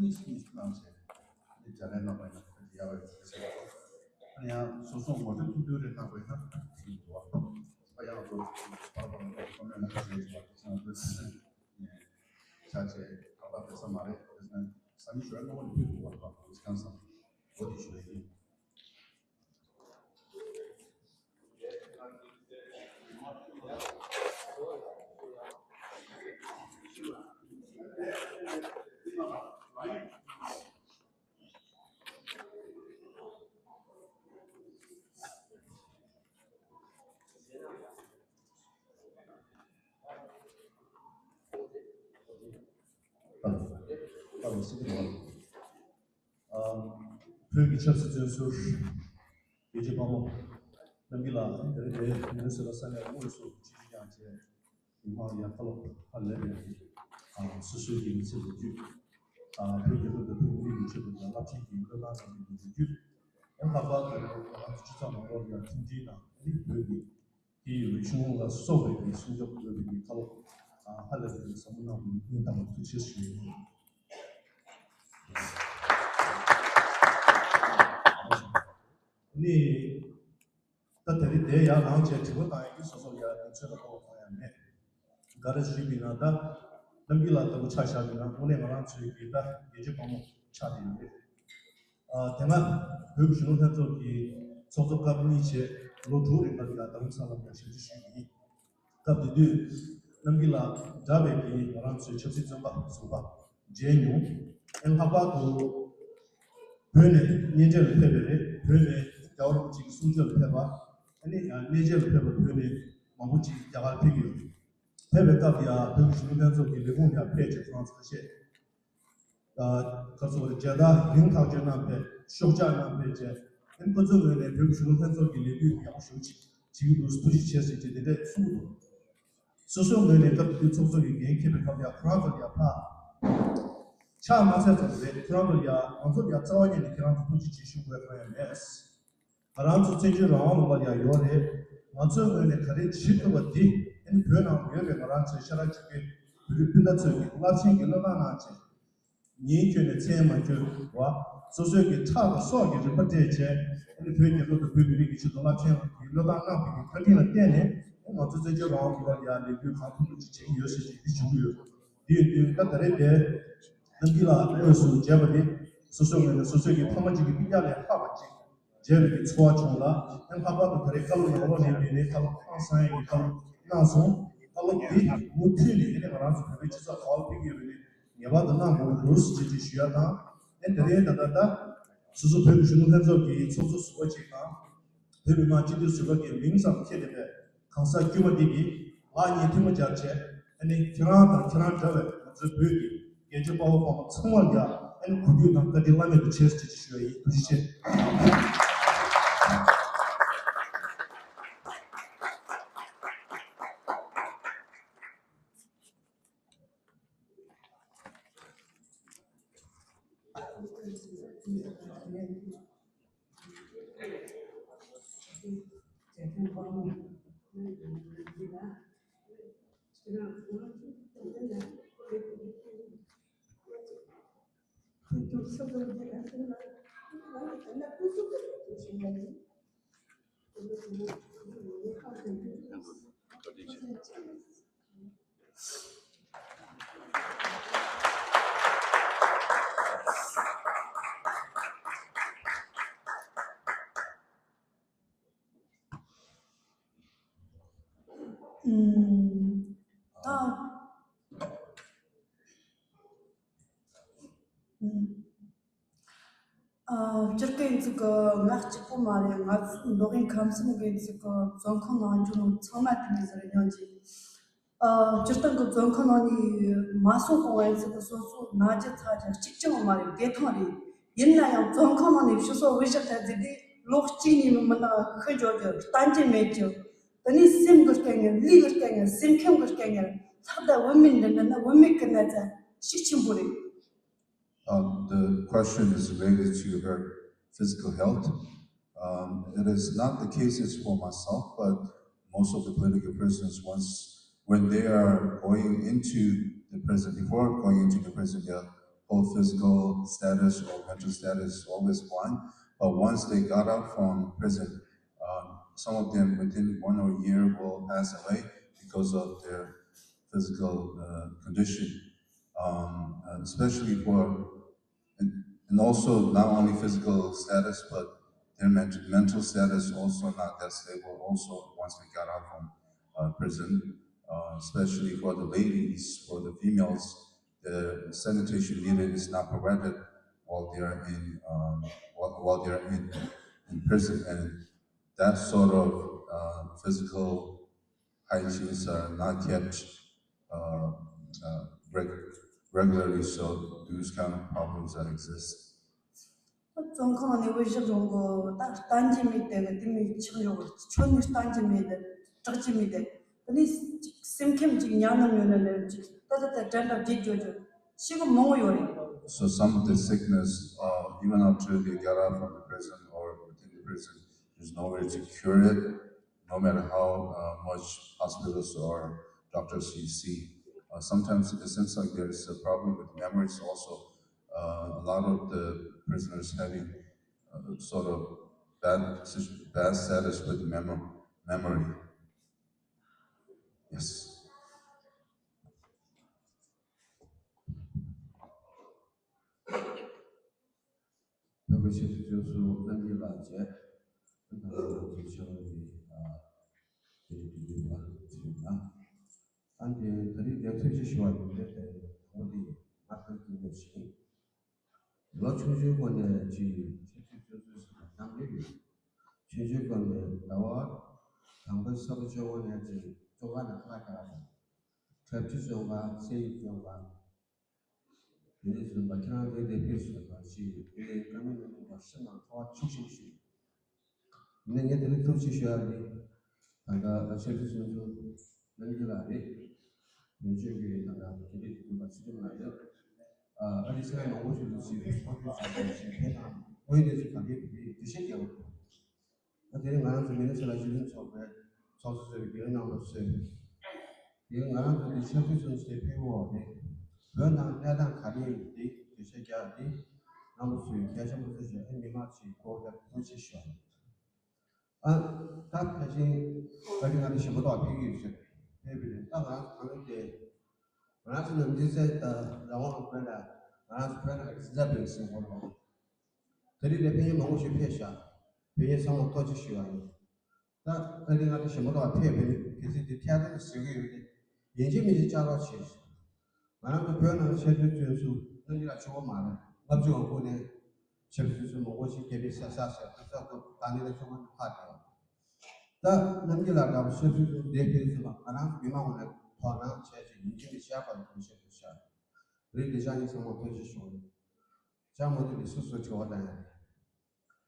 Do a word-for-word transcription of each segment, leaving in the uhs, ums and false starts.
གཉིས་གཉིས་གནང་བྱས་ནས་སྦྱར་ལན་གནང་བ་ཡིན་ན་ཡག་པོ་ཡོད་ཟེར་བ། ཨ་ནི་ཡང་སོ་སོ་ངོ་སྤྲོད་ཐུབ་ཐུབ་རེ་གནང་དགོས་ན་དེ་ཡིན་འདུག་བ། ཡང་ལོ་བར་བར་ཁོ་མོས་ན་ཁ་ཟེར་བ་ཚང་བོད་ཚང་ནས་ཆ་ཆེ་ཁག་པ་བེད་ས་མ་རེད། བེད་ས་ས་མི་ཞོལ་ནང་ལ་ཕུལ་འདུག་བ། ཁ་ཁོ་ཚང་སང་འོ་དེ་ཞུ་ཡ་ཡིན། ཨ་ཨ་སྲིད་པ། ཨ་བོད་ཀྱི་ཆབ་སྲིད་བཙོན་ཟུར་རྒྱལ་གཅེས་དཔའ་མོ་རྣམ་རྒྱལ་ལགས། དེ་རིང་འདིར་མི་ནི་སོ་ཊ་ས་གནས་དངོས་སུ་ཆིབས་ཞབས་བསྐྱངས་བྱས། མི་མང་ཡར་བཀའ་སློབ་ཧ་ལས་པའི་ཨ་སོ་སོའི་གི་མི་ཚེ་ལོ་རྒྱུས། ཨ་བོད་རྒྱལ་ཁབ་དང་བོད་མི་རིགས་ཀྱི་ཆེད་དུ་ཡང་རླབས་ཆེན་གྱི་བློས་བཏང་གནང་བའི་ལོ་རྒྱུས། ཡང་ལྷག་པར་དུ་ང་ཚོ་སྤྱི་ཚོགས་ནང་ལོགས་ལ་ཡང་མཐུན་སྒྲིལ་དང་ཨ་ནི་བོད་ཀྱི་དེའི་རིག་གཞུང་ལ་སོགས་པའི་གི་སྲུང་སྐྱོབ་དགོས་པའི་གི་བཀའ་སློབ་ཨ་ཧ་ལས་པའི་ཟབ་མོ་གནང་བར་སྙིང་ཐག་པ་ཐུགས་རྗེ་ཆེ་ཞུ་ཡི་ཡིན། ནི། ད་དེ་རིང་དེ་ཡར་ལངས་བྱས་དྲི་བ་བཏང་ཡག་གི་སོ་སོ་ལ་ཡང་དུས་ཚོད་ལ་གཏོང་བ་གང་ཡང་མེད། ག་རེ་ཞུས་པ་ཡིན་ན། ད་རྣམ་རྒྱལ་ལགས་ལྟ་བུ་ཆ་བཞག་པ་ཡིན་ན་དངོས་གནས་ང་རང་ཚོའི་གི་ད་རྒྱལ་གཅེས་དཔའ་མོ་ཆགས་བསྡད་ཡོད་རེད། ཨ་དེ་སྔ་བོད་ཀྱི་གཞོན་ནུ་ལྷན་ཚོགས་ཀྱི་ཚོགས་གཙོ་སྐབས་གཉིས་བྱས་ལོ་དྲུག་རིང་ལ་ཡང་རྡ་རམ་ས་ལ་ལ་ཞབས་ཕྱི་ཞུས་པ་ཡིན། སྐབས་དེ་དུས་རྣམ་རྒྱལ་ལགས་འདྲ་བའི་གི་ང་རང་ཚོའི་ཆབ་སྲིད་བཙོན་པ་ཟུར་པ་མཇལ་མྱོང་། ཨེ་ལྷག་པར་དུ་བོད་ནས་གཉེན་འཕྲད་ལ་ཕེབས་པ་རེད། བོད་ནས་རྒྱལ་བ་རིན་པོ་ཆེ་གི་གསུང་ཆོས་ལ་ཕེབས་པ། ཨ་ནི་ཡང་གནས་མཇལ་ལ་ཕེབས་པ་བོད་ནས་མང་པོ་ཅིག་རྒྱ་གར་ཕེབས་ཀྱི་ཡོད། ཕེབས་པའི་སྐབས་ཡང་བོད་ཀྱི་གཞོན་ནུ་ལྷན་ཚོགས་ཀྱི་ལས་ཁུངས་ཡང་ཕེབས་བྱས་ཁོང་ཚོ་ཁ་ཤས། ཨ་ཁ་སོ་རེ་མཇལ་དར་རིང་ཐག་གཅོད་གནང་བས་ཤོག་ཆག་གནང་བས་བྱས། ཨ་ནི་ཁོ་ཚོའི་ངོས་ནས་བོད་ཀྱི་གཞོན་ནུ་ལྷན་ཚོགས་ཀྱི་ལས་འགུལ་ཡག་པོ་ཞེ་པོ་ཅིག་བྱེད་ཀྱི་འདུག་ཐུགས་རྗེ་ཆེ་ཟེར་གྱི་དེ་འདྲས་གསུང་གི་འདུག་སོ་སོའི་ངོས་ནས་སྐབས་དེ་དུས་ཚོགས་གཙོ་གི་འགན་འཁྱེར་བའི་སྐབས་ཡང་ཁོ་རང་ཚོ་ལ་ཡང་ཕར་ཕྱག་མ་འཚལ་ཙམ་རེད། ཁོ་རང་ཚོ་ལ་ཡང་ང་ཚོ་ལ་ཡང་རྩ་བ་ཉིད་ནས་ཁྱེད་རང་ཚོ་ཐུགས་རྗེ་ཆེ་ཞུ་དགོས་གང་ཡང་མེད། ང་རང་ཚོ་བཙན་བྱོལ་རང་དབང་ལུང་པ་ལ་ཡང་ཡོད་རེད། ང་ཚོའི་ངོས་ནས་ག་རེ་བྱེད་ཐུབ་པ་དེ་ཨ་ནི་བོད་ནང་ཡོད་པའི་ང་རང་ཚོའི་ཤ་ཁྲག་གཅིག་པའི་བོད་རིགས་སྤུན་ཟླ་ཚོས་ཀྱི་རླབས་ཆེན་གྱི་བློས་བཏང་གནང་བྱས། ཉིན་འཁྱོལ་ནས་མཚན་མ་འཁྱོལ་བ། སོ་སོའི་གི་ཁྲག་དང་སྲོག་གི་རིན་པ་སྤྲད་བྱས་ཨ་ནི་བོད་རྒྱལ་ཁབ་དང་བོད་མི་རིགས་ཀྱི་ཆེད་དུ་རླབས་ཆེན་གྱི་བློས་བཏང་གནང་བའི་གི་བཀའ་དྲིན་ལ་བརྟེན་ནས་ང་ཚོ་བཙན་བྱོལ་རང་དབང་ལུང་པ་ལ་ཡང་ལས་འགུལ་གང་ཐུབ་ཐུབ་ཅིག་བྱེད་ཀྱི་ཡོད་ཟེར་གྱི་འདི་བྱུང་གི་ཡོད། འདི་ཡོད་དུས་ད་ད་རེས་དེ་རྣམ་རྒྱལ་ལགས་དངོས་སུ་མཇལ་བ་དེ་སོ་སོའི་ངོས་ནས་སོ་སོའི་གི་ཕ་མ་གཅིག་གི་སྤུན་ཀྱག་ལས་ལྷག་པ་ཅིག་མཇལ་བའི་གི་ཚོར་བ་བྱུང་ལ། ཨེ་ལྷག་པར་དུ་ད་རེས་བཀའ་སློབ་ཡང་ལོག་ནས་མི་ནས་བཀའ་སློབ་ཧང་སང་ཡག་གི་བཀའ་སློབ་གནང་སོང་། བཀའ་སློབ་འདི་མུ་མཐུད་ནས་ཨེ་ནས་ང་རང་ཚོ་བོད་པའི་སྤྱི་ཚོགས་ག་བ་ཕེབས་ཀྱི་ཡོད་པ་ནས་ངེས་པར་དུ་གནང་དགོས་ཀྱི་འདུག་ཟེར་ཅིག་ཞུ་ཡ་དང་། ཨེ་དེ་རིང་ད་ལྟ་ད་སོ་སོ་བོད་ཀྱི་གཞོན་ནུ་ལྷན་ཚོགས་ཀྱི་ཚོགས་གཙོ་ཟུར་པ་ཅིག་དང་། བོད་མི་མང་སྤྱི་འཐུས་ཟུར་པ་གི་མིང་ཙམ་ཁྱེར་ཏེ་པས་གང་ཟག་དཀྱུས་མ་འདི་གིས་ལག་གཉིས་ཐལ་མོ་སྦྱར་བྱས་ཨ་ནི་ཁྱེད་རང་དང་ཁྱེད་རང་འདྲ་བའི་ང་ཚོའི་བོད་ཀྱི་རྒྱལ་གཅེས་དཔའ་བོ་དཔའ་མོ་ཚང་མར་ཡང་ཨ་ནི་གུས་འདུད་དང་བཀའ་དྲིན་བླ་མེད་དུ་ཆེ་ཟེར་ཅིག་ཞུ་ཡ་ཡིན། ཐུགས་རྗེ་ཆེ། ཨུམ། ད། ཨུམ། ཨ། སྤྱིར་བཏང་ཡིན་ཚུལ་གི་ང་གཅིག་པོ་མ་རེད། ང་ཚོའི་མདོ་དབུས་ཁམས་གསུམ་གི་ཡིན་ཚུལ་གི་བཙོན་ཁང་ནང་འཇུག་ནོ་ཚང་མ་དེ་མི་ཟེར་སྙིང་རྗེ། ཨ། སྤྱིར་བཏང་གི་བཙོན་ཁང་ནང་ནས་མ་སོང་གོང་བ་ཡིན་ཚུལ་གི་སོ་སོ་ན་རྒྱུ་ཚ་རྒྱུ་གཅིག་ཀྱང་མ་རེད། བདེ་ཐང་རེད། ཡིན་ན་ཡང་བཙོན་ཁང་ནང་ནས་ཕྱི་སོ་བུད་བཞག་ཐལ་ཟེར་དུས་ལོ་གཅིག་གཉིས་མིན་མི་ནང་ཤི་འགྱོ་རྒྱུ། བསྟན་རྒྱུ་མེད་རྒྱུ། དེ་ནས་སེམས་ཀྱི་དཀའ་ངལ། ལུས་ཀྱི་དཀའ་ངལ། སེམས་ཁམས་ཀྱི་དཀའ་ངལ། ལྷག་ད་བུད་མེད་འདི་འདྲ་ན་བུད་མེད་ཀྱི་ན་ཚ་ཤུགས་ཆེན་པོ་རེད། Um, the question is related to her physical health. Um, it is not the cases for myself, but most of the political prisoners, once when they are going into the prison, before going into the prison, they are both physical status or mental status is always one. But once they got out from prison, um, some of them within one or a year will pass away because of their physical uh, condition, um, and especially for and, and also not only physical status, but their ment- mental status also not that stable. Also, once they got out from uh, prison, uh, especially for the ladies, for the females, the sanitation needed is not provided while they are in um, while, while they are in in prison, and that sort of uh, physical hygiene are not kept uh, uh, reg- regularly, so those kind of problems that exist. བཙོན་ཁང་ནས་འོས་གཞི་རྫོང་གི་ད་བསྟན་རྒྱུ་མེད་དེ་གི་དེ་མོ་ཆགས་ཡོད་གི་ཆོས་ནས་བསྟན་རྒྱུ་མེད་དེ་གྲགས་རྒྱུ་མེད་དེ་དེ་ནས་སེམས་ཁམས་ཅིག་ཉམས་ནམ་ཡོད་ན་ནི་ཅིག་ད་ད་ད་དྲན་པ་བརྗེད་འགྲོ་རྒྱུ་ཞེ་གི་མང་བོ་ཡོད་རེད། So some of the sickness, uh, even after they get out from the prison or within the prison, there's no way to cure it, no matter how uh, much hospitals or doctors you see. Uh, sometimes it seems like there's a problem with memories also. Uh, a lot of the prisoners having uh, sort of bad, bad status with memory. Memory. Yes. བོད་ཀྱི་ཆབ་སྲིད་བཙོན་ཟུར་རྣམ་རྒྱལ་ལགས་བཅས་ད་ལྟ་ང་ཚོའི་ཆབ་སྲིད་ཀྱི་ཨ་དེ་རིགས་ཀྱི་འདུས་པ་ཞིག་ལ་ཨ་འདི་ད་རིང་འདིར་ཐུགས་རྗེ་ཞུ་བ་ཡིན་པས་དེ་ངོ་འདི་མ་ཁར་གྱི་ཉོ་ཞིང་ལོ་ཆུང་ཆུང་སྒོ་ནས་ཀྱི་ཆབ་སྲིད་བཙོན་ཟུར་ཞིག་ལ་བདམས་ཡོད་ཡོད། ཆུང་ཆུང་སྒོ་ནས་ཟླ་བ་དང་པོའི་ས་ཕོ་བཅོ་ལྔ་ནས་ཀྱི་བཅོ་ལྔ་ནས་ཁ་ཁ་དང་གྲྭ་བཅུ་བཙོན་པ་སེ་ཡི་བཙོན་པ། དེ་ནས་བཟུང་པ་ཁྱེད་རང་གིས་དེ་དཔེ་བཟོས་པ་ཞིག་དེ་བཀའ་མོལ་གནང་བ་ཤིན་ཏུ་ཐོག་ཆུག་ཤིང་ཞིག་ནས་ངས་དེ་ནས་ཐུགས་རྗེ་ཞུ་ཡ་རེད། ད་ལྟ་ཆབ་སྲིད་བཙོན་ཟུར་རྣམ་རྒྱལ་ལགས་རེད། ཡོན་ཆོས་ཀྱི་ད་ལྟ་དེ་འདྲའི་དུས་པ་ཚིག་དུམ་ལ་ཡོད། ཨ་རི་ས་ཡ་མང་པོ་ཞིག་ལ་ཞིག་ཚོགས་འདུ་ཚོགས་པ་ཞིག་དེ་དང་དངོས་གནས་ཚུལ་ག་འདྲའི་དེ་འདྲའི་འདུ་ཤེས་རྒྱག་དགོས། ད་དེ་རིང་ང་རང་ཚོ་མི་ནི་སི་ལ་སྤྱི་མཐུན་ཚོགས་པའི་ཚོགས་གཙོ་ཟེར་བའི་རྒྱུན་ལས་རྣམ་པ་ཚོས། དེ་རིང་ང་རང་ཚོ་འདི་ཆབ་སྲིད་བཙོན་ཟུར་ཕེབས་འོག་ནས་བོད་ནང་གནས་སྟངས་ག་རེ་ཡིན་འདི་འགྲེལ་བཤད་རྒྱག་འདི་རྣམ་པ་ཚོས་གལ་ཆེན་པོ་ཚོ་བྱས་ཨ་མི་མང་ཞིག་གོ་བརྡ་ཐུགས་རྗེ་ཞུ། ཨ་ད་ཕལ་ཆེར་ཨ་རི་ང་ཚོ་ཞིང་པ་ཐོག་ཕེབས་ཀྱི་ཡོད་ཟེར་ཕེབས་པའི་རིང་ད་ང་རང་ཚོ་གང་ལ་བལྟས། ང་རང་ཚོ་ནམ་རྒྱུན་ཚེ་ད་རང་དབང་དགོས་ན་ང་རང་ཚོ་བོད་ནང་གི་འཛིན་གྲྭ་སྤེལ་ཟིན་དགོས་རེད། དེ་རིང་ལ་ཕན་ཡོན་མང་པོ་ཞིག་ཕེབས་ཤག་ཕན་ཡོན་ཚང་མ་ཐུགས་རྗེ་ཞུ་བ་ཡིན། ད་ཨ་རི་ང་ཚོ་ཞིང་པ་ཐོག་ཕེབས་པའི་གལ་སྲིད་དེ་ཐད་ཀར་ཟེར་གི་ཡོད་དེ་ཡིན་གཅིག་མིན་གཅིག་བཅར་རོགས་བྱེད། ང་རང་ཚོ་བོད་ནང་ཆབ་སྲིད་བཙོན་ཟུར་རྣམ་རྒྱལ་ལགས་ཆོག་གི་མ་རེད། ལྔ་བཅུ་ང་དགུ་ནས་ཆབ་སྲིད་བཙོན་ཟུར་མང་པོ་ཞིག་རྒྱ་མིས་བསད་ས་བསད་ས་ས་ཐོག་ད་ནི་ལ་ཆོག་གི་ཁག་རེད། ད་རྣམ་རྒྱལ་ལགས་འདྲ་པོ་ཆབ་སྲིད་ཚོགས་འདས་ཕེབས་ཟིན་པ་ང་རང་ཚོ་མི་མང་ངོས་ནས་དོ་སྣང་བྱས་ཅིག་ཡིན་གཅིག་མིན་གཅིག་བྱས་པ་ལ་ཐུགས་རྗེ་ཆེ་ཞུ། རིགས་འདི་ཅག་གཉིས་ཚང་མ་ཐུགས་རྗེ་ཆེ་ཞུ། ཅང་མ་ཐུག་འདི་སོ་སོའི་དྲི་བ་དང་ཡང་།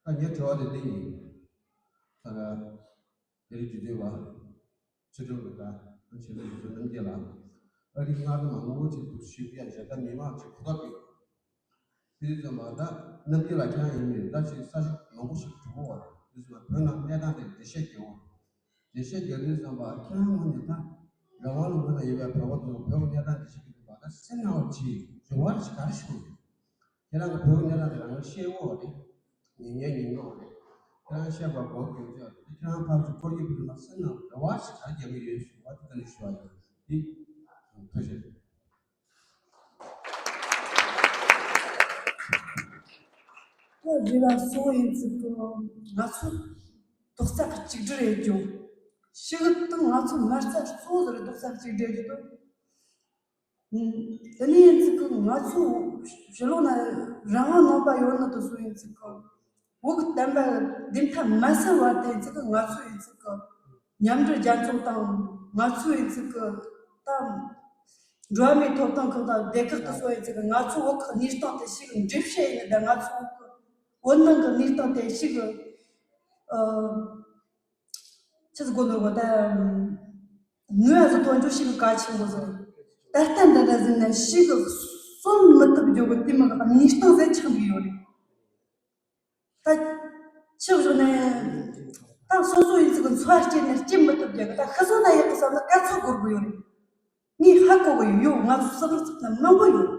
ད་ངའི་དྲི་བ་དེ་འདི་ཡིན། ད་ག་དེ་རིང་འདི་འདུས་པ། ཕྱི་དྲིལ་བ་དང་ཆེད་དུ་ཡོད་ཚོད་རྣམ་རྒྱལ་ལགས། ཨ་རིའི་མངའ་སྡེ་མང་པོ་ཅིག་ཏུ་ཞུགས་ཡ་ཞེ་ད་མི་མང་ཅིག་གོ་སྐབས་ཡོད། དེ་ཙམ་པ་ད་རྣམ་རྒྱལ་ལགས་ཁྱེད་རང་ཡིན་མིན་ད་ཅིག་ས་ཆ་མང་པོ་ཞིག་འགྲོ་གི་ཡོད་རེད། དེ་ཙམ་པ་བོད་ནང་གནས་སྟངས་དེ་འགྲེལ་བཤད་རྒྱག་འོང་། འགྲེལ་བཤད་རྒྱག་དུས་ཙམ་པ་ཁྱེད་རང་ངོས་ནས་ད་རང་དབང་ལུང་པ་ན་ཡོད་པའི་བོད་པ་ཚོ་བོད་ཀྱི་གནས་སྟངས་འགྲེལ་བཤད་རྒྱག་དུས་ཙམ་པ་ད་སེམས་ནང་ལ་ཅིག་རེ་བ་ཅིག་ག་རེ་ཞིག་ཡོད་རེད། ཁྱེད་རང་གི་བོད་ཀྱི་གནས་སྟངས་དེ་རང་ལ་ཤེས་ཡོད་རེད། ཉན་ཉན་ཉན་ཡོད་རེད། ཁྱེད་རང་བཤད་པ་གོ་གི་ཡོད་ཅག་རེད། ཁྱེད་རང་ཕར་ཚུར་སྐོར་གྱི་བུ་མ་སེམས་ནང་རེ་བ་ཞིག་ག་རེ་རྒྱག་གི་ཡོད་ཞུ་བ་དེ་ལྟ་ནས་ཞུ་བ་ཡོད། འདི་ཐུགས་རྗེ་ཆེ། ཁོ་རེ་བ་གཙོ་བོ་ཡིན་ཚུལ་གི་ང་ཚོ་རྡོག་རྩ་གཅིག་སྒྲིལ་ཡོད་རྒྱུ། ཞིག་དང་ང་ཚོ་མ་རྩ་གཙོ་བོ་ཟེར་རྡོག་རྩ་གཅིག་སྒྲིལ་རྒྱུ་དང་། དེ་ནས་ཡིན་ཚུལ་གི་ང་ཚོ་ཕྱི་ལོགས་ན་རང་དབང་ནང་པ་ཡོད་ནི་དུ་སུ་ཡིན་ཚུལ་གི་བོད་ཀྱི་བསྟན་པ་བདེན་མཐའ་མ་གསལ་བར་དུ་ཡིན་ཚུལ་གི་ང་ཚོ་ཡིན་ཚུལ་གི་མཉམ་འབྲེལ་རྒྱལ་ཚོགས་དང་ང་ཚོ་ཡིན་ཚུལ་གི་ད་འགྲོ་བ་མིའི་ཐོབ་ཐང་ཁག་དང་སྡེ་ཁག་དུ་སོགས་ཡིན་ཚུལ་གི་ང་ཚོ་བོད་ཀྱི་གནས་སྟངས་དེ་ཞིག་འགྲེལ་བཤད་ཡིན་ནི་ད་ང་ཚོ་བོད་ཀྱི་བོད་ནང་གི་གནས་སྟངས་དེ་ཞིག་ཨ། ཆི་ཟིག་གོ་ནོར་གོ་ད། ནུས་ཨ་ཟི་ཐོན་འགྲོ་ཞིག་ག་ཆེན་པོ་ཟིག་ད་ལྟ་འདི་འདྲ་ཟིན་ན་ཞིག་གསོན་མི་ཐུབ་རྒྱུ་གི་དེ་མི་གི་གནས་སྟངས་ཟིག་ཆགས་འདུག་ཡོད་རེད། ད་ཆི་བཞག་ནས་ད་སོ་སོ་ཡིན་ཟིག་གི་འཚོ་བ་སྐྱེལ་ནས་སྐྱེལ་མི་ཐུབ་རྒྱུ་གི་ད་ཤི་སོང་ན་ཡག་གི་བསམ་ན་ག་ཚོད་དགོས་དགོས་ཡོད་རེད། ངས་ཧ་གོ་གི་ཡོད། ང་ཚོ་སུ་ལུག་ཚུགས་ན་མང་པོ་ཡོད།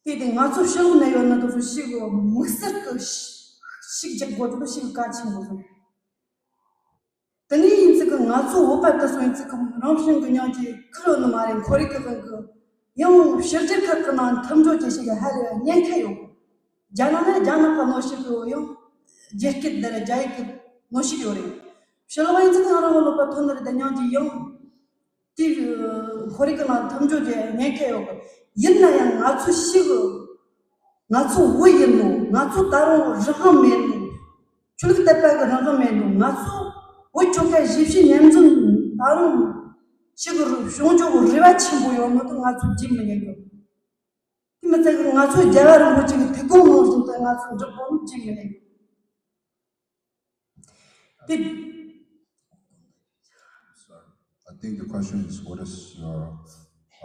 དེ་དེ་ང་ཚོ་ཕྱི་ལོགས་ནས་ཡོད་ན་དེ་ཚོ་ཞིག་དམིགས་བསལ་གྱི་ཤིག་རྒྱག་དགོས་དེ་ཞིག་གལ་ཆེན་པོ་རེད། དེ་ནས་ཡིན་ཚིག་གི་ང་ཚོ་བོད་པ་དེ་ཚོ་ཡིན་ཚིག་གི་རང་བྱུང་གི་སྙིང་རྗེ་ཁུར་ཡོད་ནི་མ་རེད། ཁོར་ཡུག་གི་དབང་གིས་ཡང་ཕྱི་རྒྱལ་ཁག་གི་ནང་འཐབ་འཛིང་བྱེད་ཤེས་ཀྱི་ཧ་ལས་ཉེན་ཁ་ཡོད། རྒྱ་ནག་ནས་རྒྱ་ནག་པ་ནོར་ཤེས་ཀྱི་ཡང་རྒྱ་སྐད་དེ་ལ་རྒྱ་ཡིག་གི་ནོར་ཤེས་ཡོད་རེད། ཕྱི་ལོགས་ཡིན་ཚིག་གི་ང་རང་ལོག་པ་ཐོན་ནི་རེད། ད་སྙིང་རྗེ་ཡང་དེ་ཁོར་ཡུག་གི་ནང་འཐབ་འཛིང་བྱེད་ཉེན་ཁ་ཡོད་གི། ཡིན་ན་ཡང་ང་ཚོ་ཤིག་གི་ང་ཚོ་བོད་ཡིན་ནོ། ང་ཚོ་ད་རུང་རང་དབང་མེད་ནོ། ཆོས་ལུགས་དད་པ་གི་རང་དབང་མེད་ནོ། ང་ཚོ་བོད་ཆོལ་ཁ་བཞི་བྱེས་མཉམ་འཛོམས་ད་རུང་ཞིག་གི་བྱུང་ཆོག་གི་རེ་བ་ཆེན་པོ་ཡོད་ནོ་དེ་ང་ཚོ་བརྗེད་མི་ཉན་གི། དེ་མི་ཚད་གི་ང་ཚོ་རྒྱལ་བ་རིན་པོ་ཆེ་གི་ཐུགས་དགོངས་ནང་བཞིན་དུ་ང་ཚོ་འགྲུབ་དགོས་ནོ་བརྗེད་མི་ཉན་གི། དེ། Sorry. I think the question is, what is your,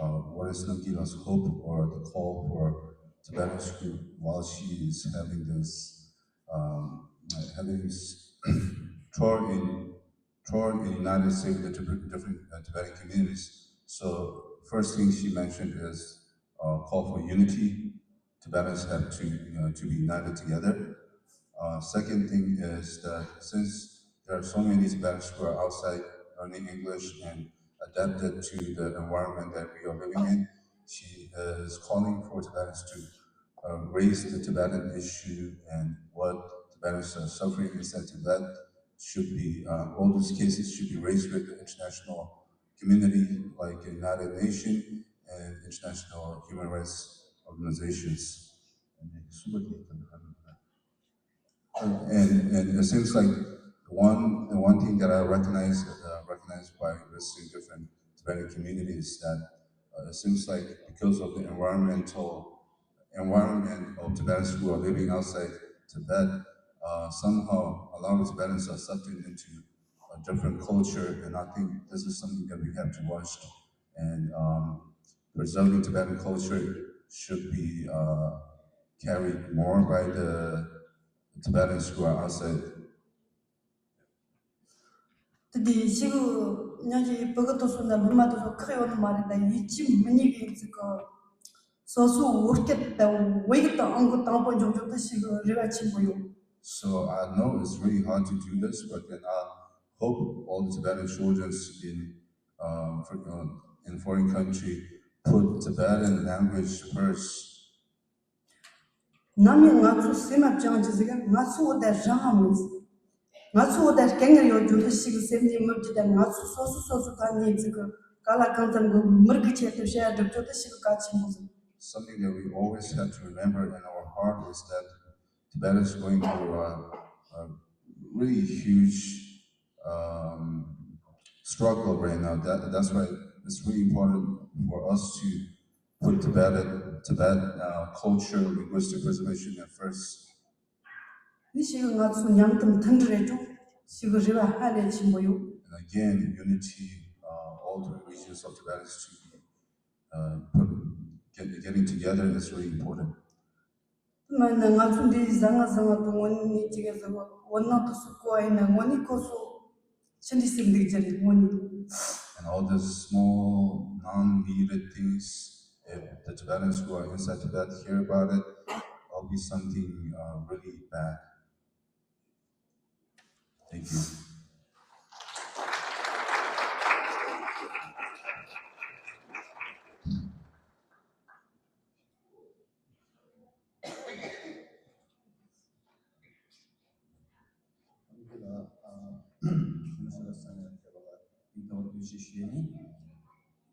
uh, what is Namgila's hope or the call for Tibetans group while she is having this, um, having this tour in, tour in United States with the different, different uh, Tibetan communities. So first thing she mentioned is uh, call for unity. Tibetans have to, you know, to be united together. Uh, second thing is that since there are so many Tibetans who are outside learning English and adapted to the environment that we are living in, she is calling for Tibetans to uh, raise the Tibetan issue and what Tibetans are suffering inside Tibet should be, uh, all those cases should be raised with the international community like the United Nations and international human rights organizations. And, and it seems like one, the one thing that I recognize, uh, recognized by Western different Tibetan communities is that uh, it seems like because of the environmental environment of Tibetans who are living outside Tibet, uh, somehow a lot of Tibetans are sucked into a different culture, and I think this is something that we have to watch. And um, preserving Tibetan culture should be uh, carried more by the Tibetans who are outside. དེ་དེ་ཞིག་ཉོན་གྱི་བོད་གི་དེ་ཚོ་ན་སློབ་མ་དེ་ཚོ་ཁག་ཡོད་ནི་མ་རེད། ད་ཡིད་ཆེས་མི་ཉེས་གི་ཚིག་གི་སོ་སོ་བོད་སྐད་དང་བོད་ཡིག་དང་ཨང་ཀི་དང་པོ་འཇོག་རྒྱུ་དེ་ཞིག་གི་རེ་བ་ཆེན་པོ་ཡོད། So I know it's really hard to do this, but then I hope all the Tibetan children in uh, for, uh, in foreign country put Tibetan language first. ནམ་ཡང་ང་ཚོ་སེམས་མ་བཅངས་ཀྱི་ཟིག་ང་ཚོ་འོ་དེར་རང་དབང་མེད་ཟིག་ང་ཚོ་འོ་དེར་སྐད་ངར་ཡོད་རྒྱུ་དེ་ཞིག་སེམས་ནས་མི་བརྗེད། དེ་ང་ཚོ་སོ་སོ་སོ་སོ་ག་ནས་ཟིག་ག་ལ་གང་ཙམ་གི་མི་རིགས་ཀྱི་ཆེད་དུ་བྱ་བ་སྒྲུབ་རྒྱུ་དེ་ཞིག་གལ་ཆེན་པོ་ཟིག Something that we always have to remember in our heart is that Tibet is going through a, a really huge um, struggle right now. That, that's why it's really important for us to put Tibet, Tibet uh, culture, linguistic preservation at first. ནི་ཞིག་ང་ཚོ་མཉམ་དུ་མཐུན་སྒྲིལ་རེ་ཅུང་ཞིག་རེ་བ་ཧ་ལས་ཆེན་པོ་ཡོད། And again, unity, uh, all the regions of Tibet is to be uh, put, get, getting together is really important. མ་ནི་ང་ཚོ་འདི་བཟང་ང་བཟང་ང་དུ་ངོ་ནི་ཅི་ག་ཟེར་བ་འོ་ན་དུ་སུ་གོ་ཨེ་ན་ངོ་ནི་ཁོ་སོ་ཕྱི་འདི་སེམས་འདི་ཅི་རེད་ངོ་ནི། And all these small non-needed things, if the Tibetans who are inside Tibet hear about it, it'll be something uh, really bad. Thank you.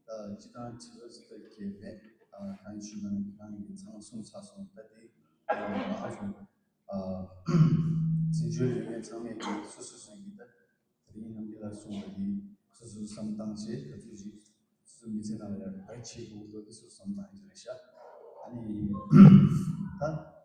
ད་སྤྱི་བཏང་ཆེ་བ་ཞིག་ད་གལ་མེད། ཨ་གང་ཞུ་ན་ཁྱེད་རང་གིས་ཚང་མ་གསུངས་ཚར་སོང་། ད་དེ་ཨ་ང་ཚོ་ཨ་བཙན་བྱོལ་ཡོད་མཁན་ཚང་མས་ཀྱི་སོ་སོ་སོ་ཡིན། ད་དེ་རིང་ནམ་རྒྱུན་ལ་གསུངས་པ་དེ་སོ་སོ་བསམ་བཏང་བྱས་ད་ཚོད་ཅིག་སོ་སོ་མི་ཚེ་ནང་ལ་ཡང་ག་རེ་བྱེད་དགོས་འདུག་དེ་སོ་སོ་བསམ་བཏང་ཡིན་རེད་ཤག་ཨ་ནི་ད།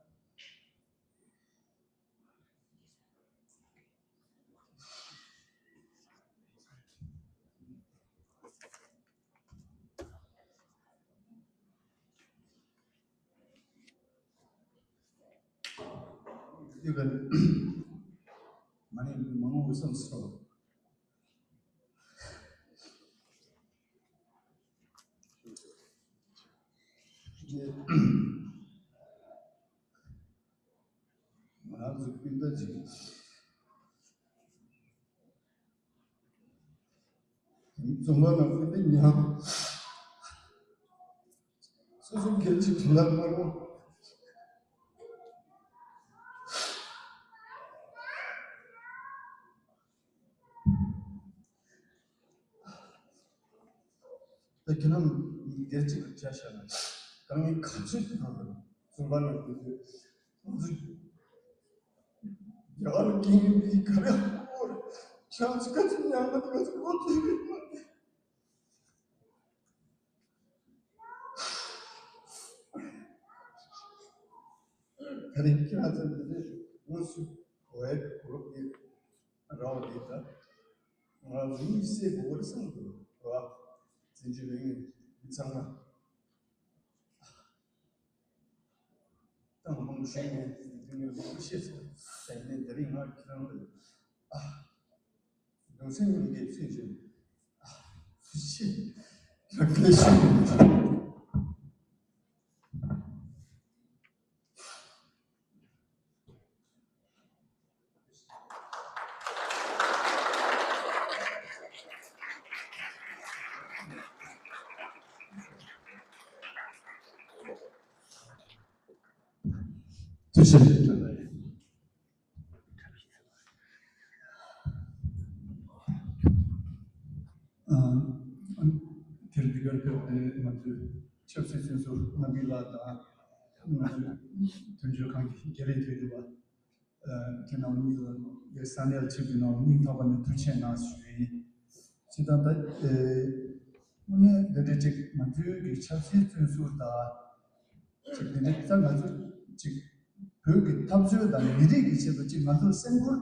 འདི་འདྲ་ཅིག་རྫོང་པ་ནང་ཁུལ་དེ་ཉམས། སོ་སོ་སྒེར་གྱི་དྲིན་ལན་མ་རུང་། ད་ཁྱེད་རང་སྒེར་གྱི་བྱ་བཞག་ན་དཀའ་ངལ་ག་ཚོད་ཐོན་རུང་རྫོང་པ་ནང་ཁུལ་དེ་ང་ཚོ་རྒྱ་གར་གྱི་མི་ག་རེ་ཧོར་ཁྱེད་ཚོ་ག་ཚོད་ཉམས་པ་དེ་ག་ཚོད་གོ་ཐུབ་རེད། ད་རིང་ཁྱེད་རང་ཚོ་འདི་འདྲའི་དངོས་སུ་བོད་ཡིག་གུ་རུབ་ཀྱི་ར་བ་འདི་ད་ང་ཚོ་མི་སེ་གོ་རེ་སང་དུ་ར་བ་འཛིན་རྒྱུ་རེད། ངས་མི་ཚང་མ་ཏང་མང་ཤོས་ནས་འདི་ངས་མང་ཤེས་སོང་། ད་ཡིན་ནའི་ད་རིང་ང་ཁྱེད་རང་ལ་ཨ། གདུང་སེམས་མཉམ་སྐྱེད་ཚུལ་བཞིན། ཨ། ཤེས། རང་སྐད་ཤེས། ཐུགས་རྗེ་ཆེ། ཨ། དེར་འདི་གར་ཕེབས་ཏེ་ང་ཚོའི་ཆབ་སྲིད་བཙོན་ཟུར་རྣམ་རྒྱལ་ལགས་དང་། ང་ཚོའི་དོན་གཅོད་ཁང་གི་རྒྱུན་ལས་དོན་གཅོད་པ། ཨ། ཁྱེད་རྣམ་གཉིས་ལ་ས་གནས་ལ་ཆིབས་ཀྱི་ནང་སྙིང་ཐག་པ་ནས་ཐུགས་རྗེ་ཆེ་གནང་ཞུ་ཡི་ཡིན། སྤྱིར་བཏང་ད། ཨེ། དངོས་གནས་འདི་འདྲ་ཅིག་ང་ཚོའི་གི་ཆབ་སྲིད་བཙོན་ཟུར་དང་། ཅིག་འདི་འདྲ་ད་ང་ཚོ་ཅིག་བོད་ཀྱི་འཐབ་རྩོད་དང་མི་རིགས་ཀྱི་ཆེད་དུ་ཅིག་ང་ཚོར་སེམས་ཁུར་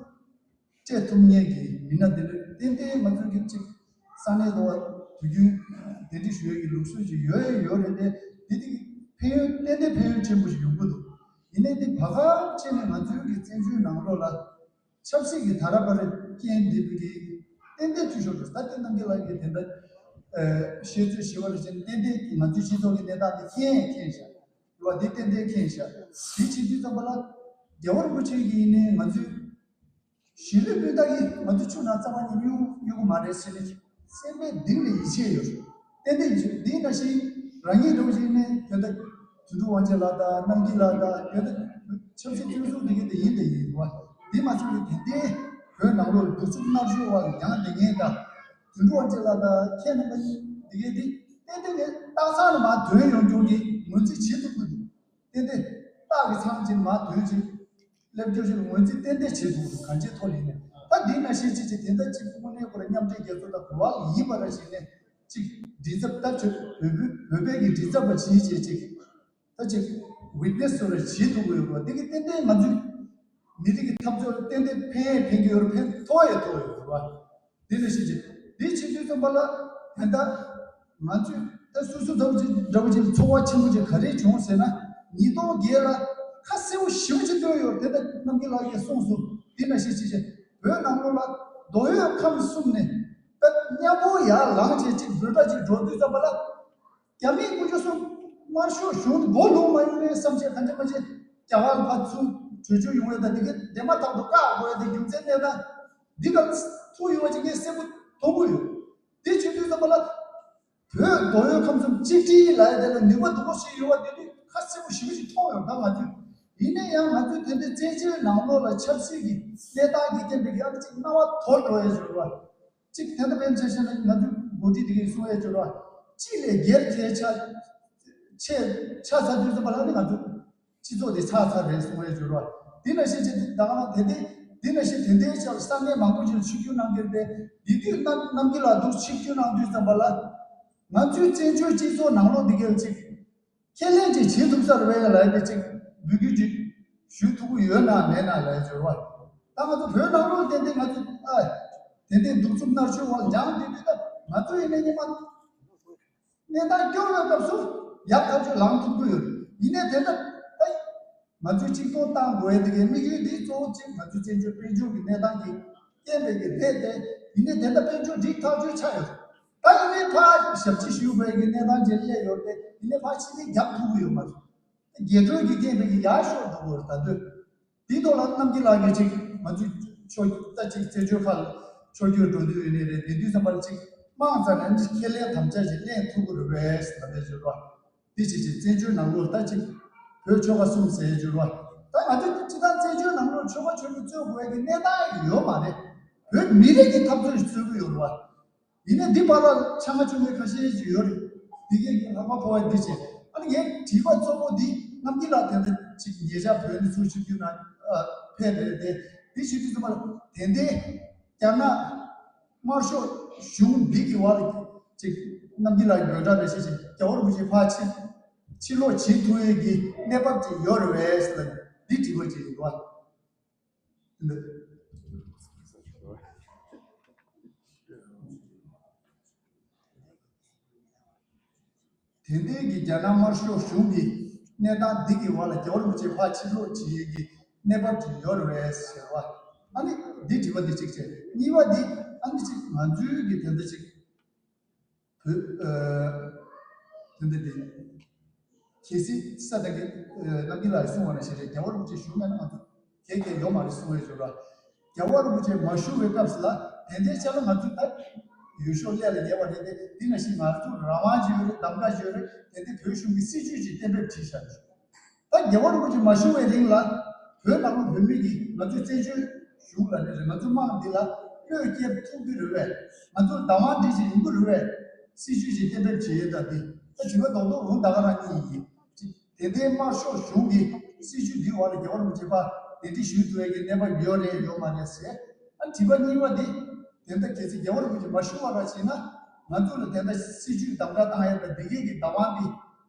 སྤྲད་ཐུབ་མཁན་གྱི་མི་སྣ་འདི་འདྲ་ཏན་ཏན་ང་ཚོ་གི་ཅིག་ས་གནས་དུ་བ་དུས་རྒྱུན་གདན་འདྲེན་ཞུ་ཡས་ཀྱི་ལུགས་སྲོལ་ཅིག་ཡོད་ཡོད་རེད་དེ། འདི་དེ་ཕན་ཡོན་ཏན་ཏན་ཕན་ཡོན་ཆེན་པོ་ཞིག་ཡོང་གི་འདུག་ཡིན་ནའི་འདི་བར་ཁ་ཕྱེ་ནས་ང་ཚོའི་གི་བཙན་བྱོལ་ནང་ལོགས་ལ། ཆབ་སྲིད་ཀྱི་ད་ར་བ་རེ་རྐྱེན་འདེབས་པའི་གི་ཏན་ཏན་འཐུས་ཤོར་འགྲོ། ད་ལྟའི་རྣམ་རྒྱལ་ལགས་ཀྱིས་དེ་འདྲ་ཨ་བཤད་ཚོད་ཞི་བ་རེ་བྱས་ནས་ཏན་ཏན་གྱི་ང་ཚོའི་སྤྱི་ཚོགས་ཀྱི་གནས་སྟངས་དེ་མཁྱེན་མཁྱེན་ཤག་རེད་བ། དེ་ཏན་ཏན་མཁྱེན་ཤག་དེ་བྱེད་དུས་ཙམ་པ་ལ་རྒྱལ་བ་རིན་པོ་ཆེ་གིས་ཡིན་ནའི་ང་ཚོའི་གཞིས་ལུས་སྤུན་ཟླ་གིས་ང་ཚོའི་ཆུ་ནང་རྩ་བ་ཉིད་གཡུག་གཡུག་གི་མ་རེད་ཟེར་ནས་སེམས་པའི་གཏིང་ནས་ཡིད་ཆེས་ཡོད། ཏན་ཏན་ཡིད་ཆེས། འདི་ནང་བཞིན་རང་ཉིད་འདྲ་བོ་ཞིག་ནས་དེ་འདྲ་དོན་གྲུབ་དབང་ཆེན་ལགས་དང་རྣམ་རྒྱལ་ལགས་དང་དེ་འདྲ་ཆབ་སྲིད་བཙོན་ཟུར་འདི་གའི་དེ་ཡིན་དེ་ཡིན་བ། འདི་མ་ཚད་པའི་དེ་འདྲའི་བོད་ནང་ལོགས་ལ་གདུག་རྩུབ་མནར་གཅོད་འོག་ལ་མྱངས་བསྡད་མཁན་དང་དོན་གྲུབ་དབང་ཆེན་ལགས་དང་ཁྱེད་རྣམ་པ་གཉིས་འདི་གའི་འདི་ཏན་ཏན་ངས་སྟག་ཚང་ནས་མར་ཐོན་ཡོང་རྒྱུ་གི་ངོས་འཛིན་བྱེད་ཐུབ་ཀྱི་འདུག་ཏན་ཏན་སྟག་གི་ཚང་ཅིག་མར་ཐོན་ཅིག་སླེབས་རྒྱུ་ཞིག་ངོས་འཛིན་ཏན་ཏན་བྱེད་ཐུབ་འདུག་གང་ཅིའི་ཐོག་ལ་ཡིན་ནའི། ད་འདི་ནང་བཞིན་ཅིག་ཅིག་དེ་འདྲ་ཅིག་དངོས་གནས་ཁོ་རང་མཉམ་འབྲེལ་རྒྱལ་ཚོགས་དང་གོ་བ་ཡིན་པ་ར་ཞིག་ནས་ཅིག་མགྲིན་ཚབ་ལྟ་ཆོས་བོད་བོད་བོད་པའི་གི་མགྲིན་ཚབ་པ་བྱེད་བྱེད་ཅིག་ད་ཅིག་ཝིཊ་ནེ་སི་བཟོ་འདྲ་བྱེད་ཐུབ་ཀྱི་ཡོད་པ་འདི་གི་ཏན་ཏན་ང་ཚོའི་མི་རིགས་ཀྱི་འཐབ་རྩོད་ལ་ཏན་ཏན་ཕན་ཡང་ཕན་གྱི་ཡོད་རེད། ཕན་ཐོགས་ཡང་ཐོགས་ཡོད་རེད་བ། འདི་ལ་ཤེས་ཀྱི། འདི་བྱེད་དུས་ཙམ་པ་ལ་ད་ལྟ་ང་ཚོས་ད་སོ་སོ་འདྲ་བོ་ཅིག་འདྲ་བོ་ཅིག་ལ་ཚོར་བ་ཆེན་པོ་ཅིག་ག་རེ་བྱུང་ཟེར་ན། ཉིས་སྟོང་བརྒྱད་ལ་ཁ་གསལ་པོ་ཞེ་པོ་ཅིག་བཏོན་ཡོད་རེད། ད་ལྟ་རྣམ་རྒྱལ་ལགས་ཀྱིས་གསུངས་སོང་། འདི་ནང་བཞིན་བྱེད་ཅིག་བོད་ནང་ལོགས་ལ་རྡོ་གཡོག་ཁམས་གསུམ་ནས་ད་མཉམ་པོ་ཡར་ལངས་བྱས་ཅིག་འབོད་སྒྲ་ཅིག་སྒྲོག་དུས་ཙམ་པ་ལ། རྒྱ་མིའི་དཀོན་མཆོག་གསུམ་དམར་ཤོག་གཞུང་དུ་མགོ་ལྷུང་མ་ཡོང་བའི་བསམ་ཤེས་གང་ཅི་མ་བྱེད། རྒྱ་གར་ལ་ཕར་ཚུར་བྲོས་བྱོལ་ཡོང་བའི་ད་འདི་གའི་འདས་མ་ཐག་ཏུ་བཀག་དགོས་ཡ་དེ་རྒྱུ་མཚན་གནས་སྟངས་འདི་ག་ཐུག་ཡོང་བ་ཅིག་ངས་གསལ་པོ་མཐོང་གི་ཡོད། དེ་བྱེད་དུས་ཙམ་པ་ལ་བོད་རྡོ་གཡོག་ཁམས་གསུམ་གཅིག་སྒྲིལ་ལབ་ཡ་དེ་ལ་ནུས་པ་སྡུག་པོ་ཞིག་ཡོད་པ་དེ་དུས་ཁ་གསལ་པོ་ཞེ་པོ་ཞིག་མཐོང་ཡོད། ད་ང་ཚོས་ཡིན་ན་ཡང་ང་ཚོས་དེ་འདྲའི་བཙན་བྱོལ་ནང་ལོགས་ལ་ཆབ་སྲིད་ཀྱི་གནས་སྟངས་ཀྱི་རྐྱེན་པས་ཀྱི་ཨ་ཅིག་སྣང་བ་དོར་འགྲོ་ཡ་ཞིག་ཡོད་པ། གཅིག་དེ་འདྲ་དཔེར་ན་ཆ་བཞག་ན་ང་ཚོའི་འགོ་ཁྲིད་དེ་གས་གསུང་ཡས་བྱོས་ར། གཅིག་ལས་སྒེར་གྱི་ཆ་ཆེ་ཆ་ཚ་དུས་ཙམ་པ་ལ་ནི་ང་ཚོ་སྤྱི་ཚོགས་དེ་ཆགས་ཚར་རེད་གསུང་ཡས་བྱོས་ར། དེ་འདྲ་བྱས་བྱས་ད་ག་ན་དེ་འདྲའི་དེ་འདྲ་བྱས་དེ་འདྲའི་ཆ་ས་གནས་མང་པོ་ཞིག་ལ་ཆིབས་བསྒྱུར་གནང་གི་རེད། དེ་དུས་རྣམ་རྣམ་རྒྱལ་ལགས་འདུག་ཆིབས་བསྒྱུར་གནང་དུས་ཙམ་པ་ལ་ང་ཚོའི་བཙན་བྱོལ་སྤྱི་ཚོགས་ནང་ལོགས་འདི་གས་ཅིག་ཁས་ལེན་ཅིག་བྱེད་ཐུབ་ས་རེད་པས་ལབ་ཡ་དེ་ཅིག་འབོད་སྐུལ་ཅིག་ཞུ་ཐུབ་ཀྱི་ཡོད་ན་མེད་ན་ལབ་ཡ་བྱོས་ར། ད་ང་ཚོ་བོད་ནང་ལོགས་ཏན་ཏན་ང་ཚོ་ཨ་ཏན་ཏན་གདུག་རྩུབ་མནར་གཅོད་འོག་ལ་མྱངས་བསྡད་དུས་ད་ང་ཚོ་ཡིན་ན་སྔོན་མ་གནས་སྟངས་སྐྱོ་བའི་སྐབས་སུ་ཡག་ཐག་ཆོད་ལངས་ཐུབ་ཀྱི་ཡོད། ཡིན་ནའི་དེ་ལྟ་ད་ང་ཚོས་གཅིག་མཐོང་བཏང་དགོས་ཡ་དེ་གའི་དམིགས་ཡུལ་འདི་གཙོ་བོ་གཅིག་ང་ཚོའི་བཙན་བྱོལ་དཔལ་འབྱོར་གྱི་གནས་སྟངས་ཀྱི་རྐྱེན་པས་ཀྱི་རེད་དེ། ཡིན་ནའི་དེ་ལྟ་དཔལ་འབྱོར་འགྲིག་ཐག་ཆོད་ཆགས་ཡོད། ད་ཡིན་ནའི་ཕར་ཞབས་ཕྱི་ཞུ་བའི་གི་གནས་སྟངས་ཅིག་སླེབས་ཡོད་དེ། ཡིན་ནའི་ཕར་ཕྱི་ནས་རྒྱབ་ཐུབ་ཀྱི་ཡོད་མ་རེད། རྒྱལ་སྒྲོལ་གྱི་རྐྱེན་པས་ཀྱི་ཡར་ཤོར་འགྲོ་གི་ཡོད་རེད་ད་དུས། དེའི་ཐོག་ལ་རྣམ་རྒྱལ་ལགས་ཀྱིས་ཅིག་ང་ཚོས་ཕྱོགས་ད་ཅིག་བཙན་བྱོལ་ཁག་ལ་ཕྱོགས་བསྐྱོད་འགྲོ་དུས་ཡོད་ནི་རེད། དེ་དུས་ཙམ་པར་ཅིག་དམངས་རྩ་ནས་ཅིག་ཁས་ལེན་དམ་བཅའ་ཅིག་ལེན་ཐུབ་ཀྱི་རེད་པས་ཟེར་བ་ནས་བརྗོད་པ། འདི་ཅིག་ཅིག་བཙན་བྱོལ་ནང་ལོགས་ད་ཅིག་བོད་ཆོལ་ཁ་གསུམ་ཟེར་བརྗོད་པ། ད་ང་ཚོས་ཅི་ལྟར་བཙན་བྱོལ་ནང་ལོགས་ཆོལ་ཁ་ཆོས་ལུགས་རྩོད་དགོས་ཀྱི་གནས་སྟངས་ཡོད་མ་རེད། བོད་མི་རིགས་ཀྱི་འཐབ་རྩོད་རྩོད་ཀྱི་ཡོད་རེད་པ། ཡིན་ནའི་འདི་བར་ལ་ཆ་ང་ཆུང་ངུའི་ཁ་ཤས་ཅིག་ཡོད་རེད། འདི་གའི་ལྷག་མ་ཕོ་བ་འདི་བྱས། ཨ་ནི་ངའི་དྲི་བ་གཙོ་བོ་འདི་རྣམ་རྒྱལ་ལགས་དེ་འདྲ་ཅིག་ཉེ་ཆར་བོད་ནས་ཚུར་ཆིབས་བསྒྱུར་ནང་ཨ་ཕེབས་རེད་དེ། འདི་བྱེད་དུས་ཙམ་པ་ལ་དེ་འདྲའི་རྒྱ་ནག་དམར་ཤོག་གཞུང་འདི་གི་བར་ལ་ཅིག་རྣམ་རྒྱལ་ལགས་ཀྱི་འབོད་སྒྲ་རེ་བྱས་ཅིག་རྒྱལ་བ་རིན་པོ་ཆེ་ཕར་ཕྱིར་ཕྱིར་ལོག་བྱེད་ཐུབ་ཡས་ཀྱི་གནས་བབ་ཅིག་ཡོད་རེད་པས་ཟེར་ལ་འདི་དྲི་བ་ཅིག་ཡིན་པ། དེ་འདྲའི་གི་རྒྱ་ནག་དམར་ཤོག་གཞུང་གི་གནས་སྟངས་འདི་གི་བར་ལ་རྒྱལ་བ་རིན་པོ་ཆེ་ཕར་ཕྱིར་ལོག་བྱེད་ཡས་ཀྱི་གནས་བབ་ཅིག་ཡོད་རེད་པས་ཟེར་བ། ཨ་ནི་འདི་དྲི་བ་འདི་གཅིག་བྱས། གཉིས་པ་འདི་ཨ་ནི་ཅིག་ང་ཚོའི་གི་དེ་འདྲ་ཅིག་བོད་ཨ་དེ་འདྲ་དེ། གལ་སྲིད་ས་དང་གི་ཨ་རྣམ་རྒྱལ་ལགས་གསུངས་པ་ནང་བཞིན་རེད། རྒྱལ་བ་རིན་པོ་ཆེ་བཞུགས་མེད་ན་ང་ཚོ་གལ་གལ་ཡོད་མ་རེད་གསུང་བའི་བརྗོད་པ། རྒྱལ་བ་རིན་པོ་ཆེ་མ་བཞུགས་པའི་སྐབས་སུ་ལ་དེ་འདྲའི་ཆ་ལ་ང་ཚོ་ད་ཡུལ་ཤོག་ལས་ལ་ཉེ་བ་རེད་དེ། འདི་ནང་བཞིན་ང་ཚོ་རང་དབང་ཅིག་ཡོད་རེད། གདམ་ག་ཅིག་ཡོད་རེད། དེ་འདྲའི་བོད་གཞུང་གི་སྲིད་ཇུས་ཅིག་གཏན་འབེབས་བྱས་བཞག་ཡོད། ད་རྒྱལ་བ་རིན་པོ་ཆེ་མ་བཞུགས་པའི་རིང་ལ་བོད་ནང་ལ་བོད་མི་གིས་ང་ཚོའི་བཙན་བྱོལ་གཞུང་ལ་ནི་རེད། ང་ཚོའི་དམངས་འདི་ལ་བློས་འཁེལ་ཐུབ་ཀྱི་རེད་པས། ང་ཚོར་བདག་དབང་འདི་ཅིག་ཡོང་གི་རེད་པས། སྲིད་ཇུས་ཅིག་གཏན་འབེབས་བྱེད་ཡས་ད་འདི་ད་ཞུ་བ་རྡོག་རྡོག་རུང་ད་ག་རང་གཉིས་ཡིན། ཅིག་དེ་ལྟའི་དམར་ཤོག་གཞུང་གི་སྲིད་ཇུས་འདིའི་འོག་ལ་རྒྱལ་བ་རིན་པོ་ཆེ་ཕར་གདན་འདྲེན་ཞུ་ཐུབ་ཡས་ཀྱི་གནས་བབ་ཡོད་རེད་ཡོད་མ་རེད་ཟེར། ཨ་དྲི་བ་གཉིས་པ་འདི་དེ་ལྟ་གལ་སྲིད་རྒྱལ་བ་རིན་པོ་ཆེ་མ་བཞུགས་པ་ར་བྱས་ན་ང་ཚོ་ལ་དེ་ལྟ་སྲིད་ཇུས་གདམ་ག་བཏང་ཡས་ད་འདི་གས་ཀྱི་བདག་དབང་འདི།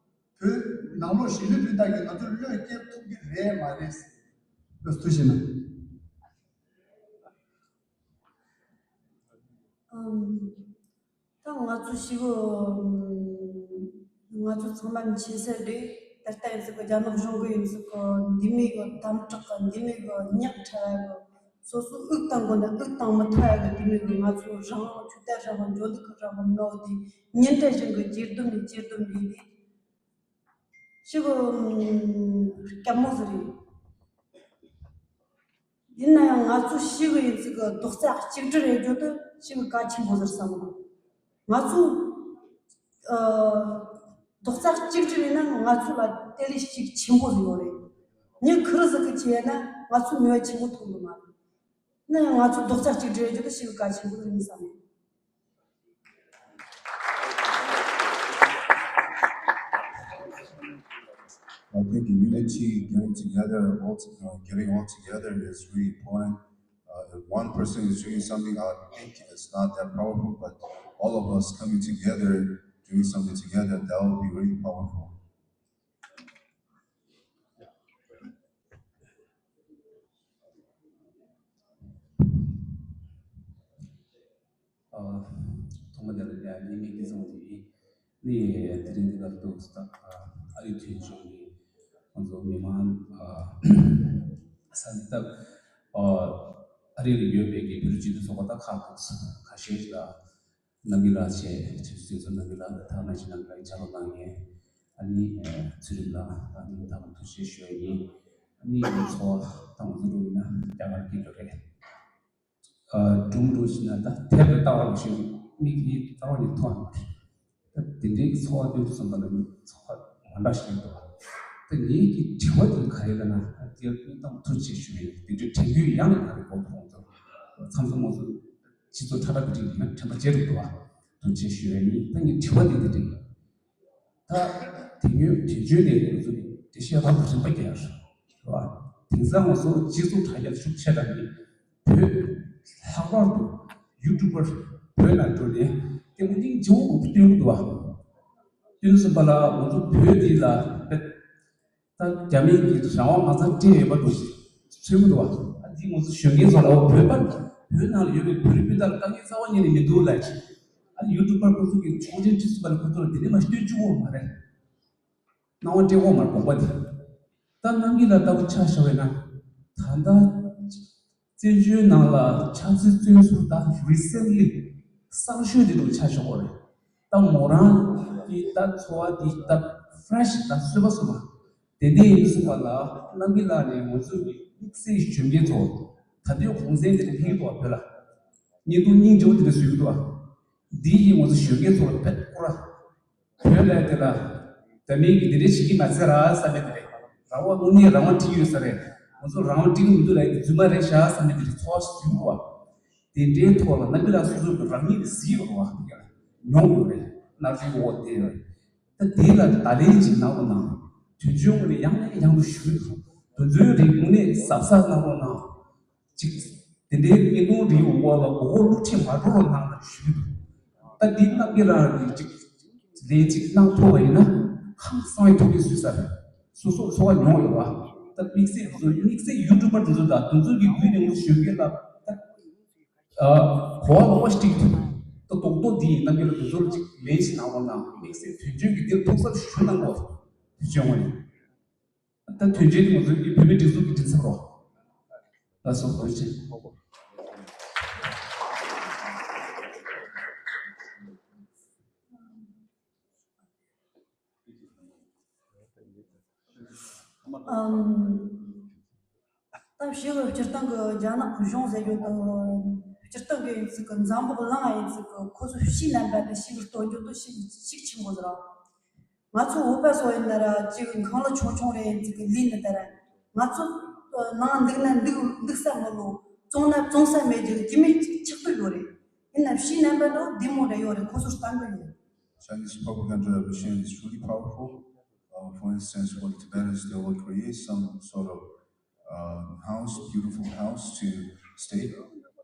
བོད་ནང་ལོགས་གཞིས་ལུས་སྤུན་ཟླ་གིས་ང་ཚོར་བློས་འཁེལ་ཐུབ་ཀྱི་རེད་མ་རེད། ལགས་སོ། ཐུགས་རྗེ་གནང་། ཨམ། ད་ང་ཚོ་ཞིག་ང་ཚོ་ཚང་མ་མཁྱེན་གསལ་རེད། ད་ལྟ་ཡིན་ཟིག་གི་རྒྱ་ནག་གཞུང་གི་ཡིན་ཟིག་གི་འདི་མོ་གི་དམ་དྲག་གི་འདི་མོ་གི་ཉག་ཕྲ་བ་གི་སོ་སོ་དབུགས་བཏང་དགོས་ན་དབུགས་བཏང་མི་ཐུབ་པ་གི་འདི་མོ་གི་ང་ཚོ་རང་ཆོས་དད་རང་གི་འགྲོ་ལུགས་ཀྱི་རང་གི་མི་འོ་དེ་ཉིན་རེ་བཞིན་གི་ཇེ་སྡུག་ནས་ཇེ་སྡུག་འགྲོ་དེ། ཞེ་པོ་སྐྱ་མོ་ཟིག་རེད། ཡིན་ན་ཡང་ང་ཚོ་ཞེ་པོ་ཡིན་ཟིག་གི་རྡོག་རྩ་གཅིག་སྒྲིལ་རེད་རྒྱུ་དེ་ཞེ་པོ་གལ་ཆེན་པོ་ཟིག་བསམ་གི། ང་ཚོ་ཨ་རྡོག་རྩ་གཅིག་སྒྲིལ་ཡིན་ན་ང་ཚོ་ལ་དེ་ལས་ཤུགས་ཆེན་པོ་ཟིག་ཡོད་རེད། མྱི་ཁེར་ཟིག་གི་བྱས་ན་ང་ཚོ་ནུས་པ་ཆེན་པོ་ཐོན་གི་མ་རེད། ཡིན་ན་ཡང་ང་ཚོ་རྡོག་རྩ་གཅིག་སྒྲིལ་རེད་རྒྱུ་དེ་ཞེ་པོ་གལ་ཆེན་པོ་ཡིན་བསམ་གི། I think unity, getting together, all to, uh, getting all together is really important. Uh, if one person is doing something, I think it's not that powerful, but all of us coming together, doing something together, that would be really powerful. ཐོག་མ་དེ་ལ་ཡ་ཉི་མའི་སྐལ་བཟང་དེ་ནི་དེ་རིང་འདི་གར་འདུག་ས། ཨ་རི་དོན་གཅོད་ཀྱི་ང་ཚོ་མི་མང་ས་འདི་ལྟ་ཨ་རི་ལ་ཡོད་པའི་གི་བོད་རིགས་སྤྱི་མཐུན་ཚོགས་པ་ད་ཁག་འདུག་ས་ཁ་ཤས་ཤིག་ལ་རྣམ་རྒྱལ་ལགས་བྱས་ཆབ་སྲིད་ཚོགས་གཙོ་རྣམ་རྒྱལ་ལགས་ཐ་ན་ཅི་རྣམ་རྒྱལ་ལགས་ཀྱི་ཕྱག་ལས་གནང་མཁན་ཨ་ནི་ཚུལ་ཁྲིམས་ལགས་ཨ་ནི་ད་ག་ཐུགས་རྗེ་ཆེ་ཞུ་ཡ་ཡིན། ཨ་ནི་ཚོགས་པ་དང་འཛུལ་རུ་ཡིན་ན་རྒྱ་གར་སྐད་འགྲོ་རེད། སྒྲུང་འགྲོ་བཞིན་ན་ད་དེབ་ལ་ལྟ་བ་ཞིག་མིག་གིས་ལྟ་བ་ནི་མཐོང་བ་མ་རེད། ད་དེ་འདྲའི་ཚོགས་པ་དེ་ཚོ་ལ་ནི་ཚོགས་པ་མ་འདྲ་ཞིག་འདུག་ད་ངེད་ཀྱི་དྲི་བ་དེ་ག་རེ་ལབ་ན་དེ་ཕུལ་དང་ཐུགས་རྗེ་ཆེ་ཞུ་ཡིན། དེ་འདྲའི་དྲན་སྐུལ་ཡང་ཡང་ག་རེ་གོ་ཐུབ་འོང་ཚོ་མཚམས་མཚམས་ང་ཚོ་སྤྱི་ཚོགས་ཁྲ་ཁྲ་གི་རིགས་ཡིན་ན་དྲན་པ་བརྗེད་འགྲོ་འདུག་ཐུགས་རྗེ་ཆེ་ཞུ་ཡ་ཡིན། ད་ངའི་དྲི་བ་དེ་དེ་འདྲ་ཡིན། ད་དེ་ཉོན་དེ་བརྗོད་ནས་ང་ཚོ་འགྲེལ་བཤད་རང་དུ་རིམ་པ་རྒྱག་ཡ་རེད་བ། དེང་སང་ང་ཚོ་སྤྱི་ཚོགས་དྲ་རྒྱ་ཤུགས་ཆེ་དྲགས་ནི་བོད་ལྷག་པར་དུ་ཡུ་ཊུབ་པར་བོད་ནང་འགྲོ་ནས་ལྟད་མོ་སྙིང་རྗེ་བོ་མང་པོ་སྟོན་གི་འདུག་བ། སྟོན་ཟིན་པ་ལ་ང་ཚོ་བོད་འདི་ལ་ད་རྒྱ་མི་གི་རང་དབང་མ་ཚང་སྤྲད་ཡོད་པ་འདུག་ཟེར་གི་འདུག་བ། ཨ་འདི་ང་ཚོ་གཞོན་སྐྱེས་ཚོ་ལ་བོད་པ་བོད་ནང་ལ་ཡོད་པའི་བོད་རིགས་སྤུན་ཟླ་ལ་དཀའ་ངལ་རྩ་བ་ཉིད་ནས་མི་འདུག་ལབ་ཅིག་ཨ་ནི་ཡུ་ཊུབ་པར་ཁོ་ཚོ་གི་ཆོག་མཆན་བྲིས་ཚུགས་པ་ལ་ཁོ་ཚོ་ལ་དེ་འདྲ་མ་སྟོན་བཅུག་གོ་མ་རེད། སྣང་བ་སྤྲད་གོ་མ་རེད་དགོངས་པ་དེ། ད་རྣམ་རྒྱལ་ལགས་ལྟ་བུ་ཆ་བཞག་པ་ཡིན་ན་ད་ལྟ་བཙན་བྱོལ་ནང་ལ་ཆབ་སྲིད་བཙོན་ཟུར་ད་རི་སེན་ལི་གསར་ཤོས་དེ་འདྲ་ཆ་བཞག་གོ་རེད། ད་མོ་རང་གི་ད་འཚོ་བ་དེ་ད་ཕ་རེ་ཤི་ད་གསོས་པ་སོ་མ་དེ་འདྲ་ཡིན་གསུངས་པ་ལ་རྣམ་རྒྱལ་ལགས་ནས་ང་ཚོ་གི་ དམིགས་བསལ་གཞོན་སྐྱེས་ཚོ་ད་ལྟའི་གུང་སེང་དེ་འདྲ་ཕེབས་འདུག་བ། བོད་ལ་བརྙན་ཐུང་སྙིང་རྗེ་པོ་དེ་འདྲ་བཟོས་འདུག་བ། འདིའི་ཡིན་ང་ཚོ་གཞོན་སྐྱེས་ཚོ་ལ་ཕེབས་སྐོར་བོད་ལ་དེ་ལ་ད་མིན་གྱི་དེ་འདྲ་བྱེད་ཀྱི་མ་ཚད་ར་བསམ་པའི་དེ་རེད། རང་དབང་དངོས་གནས་རང་དབང་སྒྲིག་ཡོད་ས་རེད། ང་ཚོ་རང་དབང་སྒྲིག་གི་མི་འདུག་ལ་ཡི་རྫུན་མ་རེད་ཤག་བསམ་པའི་དེ་འདྲ་ཚོར་བ་ཞིག་བྱུང་འདུག་བ། དེ་འདྲའི་ཐོག་ལ་རྣམ་པ་ལ་སོ་སོ་གི་རང་ཉིད་ལ་གཟིགས་ཡོད་རེད་བ། མྱོང་ཡོད་རེད། གནའ་ཤུལ་འོག་དེ་རེད། ད་དེ་ལ་བརྡ་ལན་ཅིག་གནང་རོགས་གནང་། དུས་རྒྱུན་ངོས་ནས་ཡང་ནས་ཡང་དུ་ཞུ་གི་འདུག་དུས་ཚོད་རིང་ངོས་ནས་གཟབ་གཟབ་གནང་རོགས་གནང་། ཅིག་དེ་འདྲའི་བརྙན་ཐུང་རིགས་འོག་ལ་མགོ་སྐོར་བསླུ་བྲིད་མ་འགྲོ་རོགས་གནང་ལ་ཞུ་གི་འདུག་ད་འདི་རྣམ་པ་རང་གིས་ཅིག་ལན་ཅིག་གནང་ཐུབ་པ་ཡིན་ན་ཧང་སང་བའི་ཐུགས་ཉིད་བཟོས་ས་རེད། སོ་སོ་ཚོར་བ་མྱོང་ཡོད་པ། ད་དམིགས་བསལ་དེ་ཚོ་དམིགས་བསལ་ཡུ་ཊུབ་པར་དེ་ཚོ་དང་དེ་ཚོ་གི་བརྒྱུད་ནས་ངོ་ཞུ་མཁན་ལ་ད་གོ་བ་ལོག་པ་ཞིག་སྤྲད་ཀྱི་འདུག་ད་རྡོག་རྡོག་འདི་ཡིན་ན་མི་ལ་དེ་ཚོར་ཅིག་ལན་ཞིག་གནང་རོགས་གནང་། དམིགས་བསལ་དོན་གཅོད་ཀྱི་འདིར་ཐུགས་གསར་ཞུ་གནང་དགོས། དོན་གཅོད་ངོས་ནས། ད་དོན་གཅོད་དེ་ང་ཚོའི་བོད་མི་སྒྲིག་འཛུགས་ཀྱི་མགྲིན་ཚབ་རོགས། ལགས་སོ། ཐུགས་རྗེ་ཆེ། ཨམ། ད་ཞེ་གི་སྤྱིར་བཏང་གི་རྒྱ་ནག་གི་གཞུང་ཟེར་རྒྱུ་དང་། སྤྱིར་བཏང་གི་ཡིན་ཚུལ་གི་འཛམ་བུ་གླིང་ཡིན་ཚུལ་གི་ཁོ་ཚོ་ཕྱིའི་རྣམ་པ་དེ་ཞེ་གི་སྟོན་རྒྱུ་དེ་ཤུགས་ཤུགས་ཆེན་པོ་ཟེར་རོ། ང་ཚོ་བོད་པ་ཚོ་ཡིན་ན་ར་ཅིག་ཁང་གླ་ཆུང་ཆུང་རེ་ཡིན་ཚུལ་གི་ལས་ནི་དེ་ར། ང་ཚོ་ནང་འདུག་ན་འདུག་འདུག་ས་མི་ལོ། བཙོང་ན་བཙོང་ས་མེད་ཅིག་ཅི་མི་ཆགས་ཀྱི་ཡོད་རེད། ཡིན་ན་ཕྱིའི་རྣམ་པ་དེ་བདེ་མོ་རེ་ཡོད་རེད། ཁོ་ཚོ་བསྟན་གི་ཡོད། Chinese propaganda machine is truly powerful. Uh, for instance, for the Tibetans, they will create some sort of uh, house, beautiful house to stay,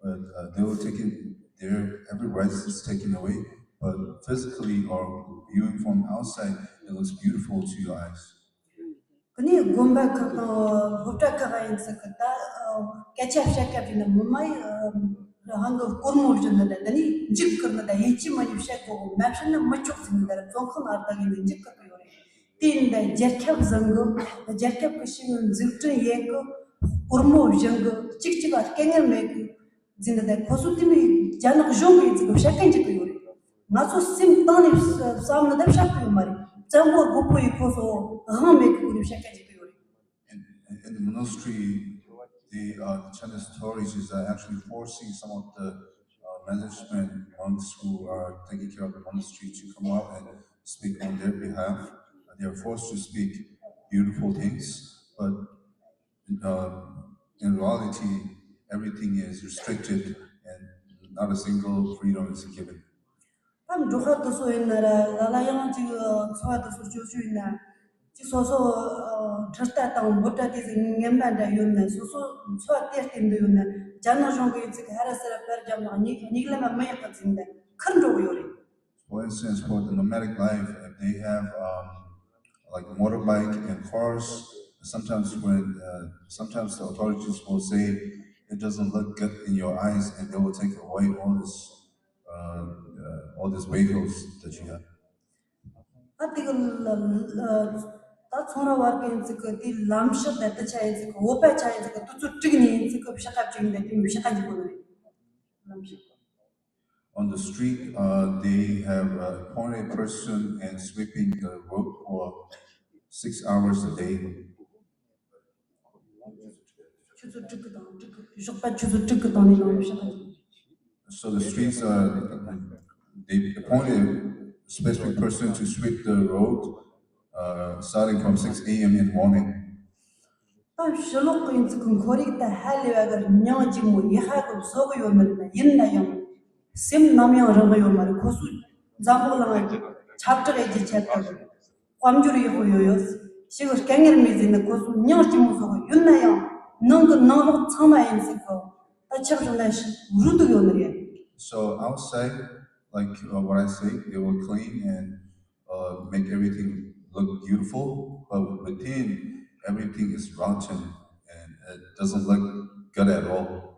but uh, they will take it there. Every right is taken away, but physically or viewing from outside, it looks beautiful to your eyes. གནས་དགོན་པ་ཁག་དང་སློབ་གྲྭ་ཁག་ཡིན་ཚུལ་གི་ད་སྐད་ཆ་བཤད་སྐབས་ཡིན་ན་མི་མ་ཡིན་ཧང་གི་སྒོར་མོ་བཞིན་ནི་ད་ནི་འཇིགས་སྐུལ་ནི་ད་ཡིན་གཅིག་མིན་གཉིས་བཤད་དགོས་གི། མ་བཤད་ན་མི་ཆོག་ཟེར་ནི་ད་བཙོན་ཁང་ནང་ད་ཡིན་ནི་འཇིགས་སྐུལ་གི་ཡོད་རེད། དེ་ཡིན་ད་རྒྱལ་ཁབ་བཟང་གི་རྒྱལ་ཁབ་གི་ཞིང་འཛུགས་སྐྲུན་ཡེད་གི་སྒོར་མོ་བཞིན་གི་གཅིག་གཅིག་ལ་སྐད་ངན་མེད་གི་ཟེར་ནི་ད་ཁོ་ཚོ་དེ་མི་རྒྱ་ནག་གཞུང་གི་ཡིན་ཚུལ་གི་བཤད་མཁན་ཅིག་གི་ཡོད་རེད། ང་ཚོ་སེམས་གཏིང་ནས་བསམ་ནི་ད་བཤད་གི་ཡོད་མ་རེད། བཙན་པོ་རྒོད་པོ་ཡིས་ཁོ་ཚོ་དབང་མེད་གི་སྒོ་ནས་བཤད་མཁན་ཅིག་གི་ཡོད་རེད། In, in the monastery, the uh, Chinese authorities are actually forcing some of the uh, management monks who are taking care of the monastery to come out and speak on their behalf. Uh, they are forced to speak beautiful things, but uh, in reality, everything is restricted and not a single freedom is given. ད་འབྲོག་པ་དེ་ཚོ་ཡིན་ན་ར་ལ་ལ་ཡང་ཅིག་འཚོ་བ་དེ་ཚོ་སྐྱོ་ཤོས་ཡིན་ན། ཅིག་སོ་སོ་ཁྲི་རྟ་དང་འབུ་རྟ་དེ་ཚོ་ངན་པ་འདྲ་ཡོད་ན། སོ་སོ་འཚོ་བ་དེ་བརྟེན་དུ་ཡོད་ན། རྒྱ་ནག་གཞུང་གི་ཡིན་ཚུལ་གི་ཧ་ར་སེ་ར་པར་རྒྱབ་ན་མྱིག་མྱིག་ལམ་མ་མི་ཡག་གི་ཚིག་འདི་ཁུར་འགྲོ་གི་ཡོད་རེད། For instance, for the nomadic life, if they have um, like motorbike and cars, sometimes when uh, sometimes the authorities will say it doesn't look good in your eyes, and they will take away all this uh, uh, all these vehicles that you have. ད་དེ་གི་ལ་ལ་ད་ཚོང་ར་བར་གི་ཡིན་ཚུལ་གི་དེ་ལམ་ཕྱོགས་དེ་དེ་ཆ་ཡིན་ཚུལ་གི་བོད་པ་ཆ་ཡིན་ཚུལ་གི་དེ་ཚོ་དཀྲུག་ནི་ཡིན་ཚུལ་གི་ཕྱག་ཁ་བཅུག་ནས་དེ་མི་ཕྱག་ཁ་འཇུག་གི་ནི་རེད། ལམ་ཕྱོགས། On the street, uh, they have uh, appointed a person and sweeping the road for six hours a day. ཆུ་ཚོད་དྲུག་གི་དང་དྲུག་གི་ཞོགས་པ་ཆུ་ཚོད་དྲུག་གི་དང་ནས་ལངས་ཤག So the streets are, they appointed a specific person to sweep the road uh, starting from six a m in the morning. ད་ཕྱི་ལོགས་གི་ཡིན་ཚུལ་གི་ཁོར་ཡུག་ད་ཧ་ལས་པ་གི་མྱང་ལྗིད་མོ་ཡག་པ་གི་བཟོ་གི་ཡོད་མ་རེད། ན་ཡིན་ན་ཡང་སེམས་ནམ་ཡང་རང་གི་ཡོད་མ་རེད། ཁོ་ཚོས་འཛམ་བུ་གླིང་ཁྱབ་བསྒྲགས་ཡེད་རྒྱུའི་ཆེད་དུ། དཔལ་འབྱོར་ཡག་པོ་ཡོད་ཡོད། ཞེ་གི་དཀའ་ངལ་མེད་ཟེར་ནས་ཁོ་ཚོ་མྱང་སྐྱིད་མོ་བཟོ་གི་ཡོད་ན་ཡང་ནང་གི་ནང་ལོགས་ཚང་མ་ཡིན་ཚུལ་གི་ད་ཆག་བྱུང་ན་ཞིག་རུ་འདུག་ཡོད་ནི་རེད། So outside, like uh, what I say, they will clean and uh, make everything look beautiful, but within, everything is rotten and it doesn't look good at all.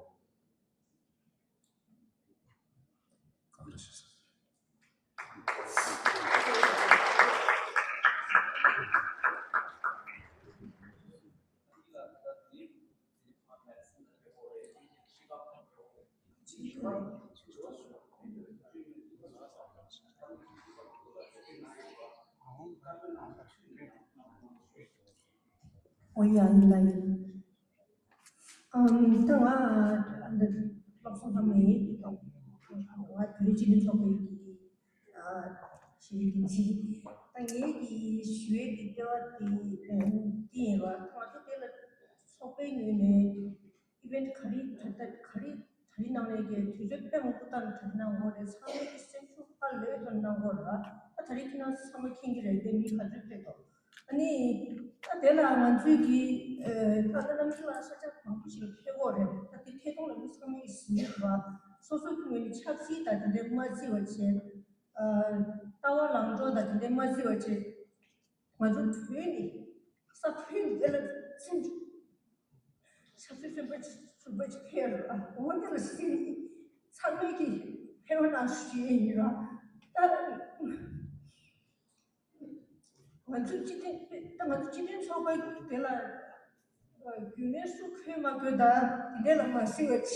ཨོ་ཡ་ཡིན་ལ་ཡིན། ཨམ། ད་ང་འདི་སློབ་གསོ་ཚང་མ་ཡིན། ང་བོད་རིགས་སྤྱི་མཐུན་ཚོགས་པའི་གི་ཨ་ཤེས་རིག་འགན་འཛིན། ད་ངེད་ཀྱི་ཞུ་ཡས་ཀྱི་ལྟེ་བ་དེ་འདི་ཡིན་ར། ང་ཚོ་དེ་ལ་ཚོགས་པའི་ངོས་ནས་ཨི་ཝེན་ཊི་ག་རེ་ག་རེ་ག་རེ་ག་རེ་གནང་ནས་ཀྱི་དུས་ཚོད་དཔེ་མང་པོ་བཏང་ག་རེ་གནང་དགོས་རེད། ཚང་མས་ཀྱི་སེམས་ཤུགས་ཧ་ལས་ཐོན་གནང་དགོས་ར། ད་ད་རེས་ཁྱེད་རང་ཚང་མ་མཁྱེན་གྱི་རེད་དེ། མི་ག་ཚོད་ཕེབས་འདུག་ཨ་ནི་ད་དེ་ལ་ང་ཚོས་ཀྱི་ཨ་ད་གནམ་གྲུ་ལ་ས་ཆ་མང་པོ་ཞིག་ལ་ཕེབས་དགོས་རེད། ད་དེ་ཕེབས་སྟངས་ལ་མི་ཚང་མས་ཀྱི་ཟིན་ར། སོ་སོ་ཁྱོན་ནས་ཆབ་སྲིད་དང་དེ་འདྲའི་མ་བརྩི་བ་བྱས། ཨ་ལྟ་བ་ལངས་ཕྱོགས་དང་དེ་འདྲའི་མ་བརྩི་བ་བྱས། ང་ཚོ་བོད་ནས་ས་བོད་ནས་དེ་ལ་ཚིམ་ཆུ་ཆབ་སྲིད་བཙོན་པ་ཆུ་པ་ཆུ་ཕེབས་ར། འོ་དེ་ལ་སྲིད་ནས་ཚང་མས་ཀྱི་ཕེབས་རོགས་གནང་ཞུ་ཡས་ཡིན་ར། ད་ང་ཚོ་སྤྱི་མཐུན་ད་ང་ཚོ་སྤྱི་མཐུན་ཚོགས་པ་དེ་ལ་རྒྱུན་ལས་སུ་འཁོད་མ་དགོས་ད་དེ་འདྲ་ལ་མ་ཟེར་བ་བྱས།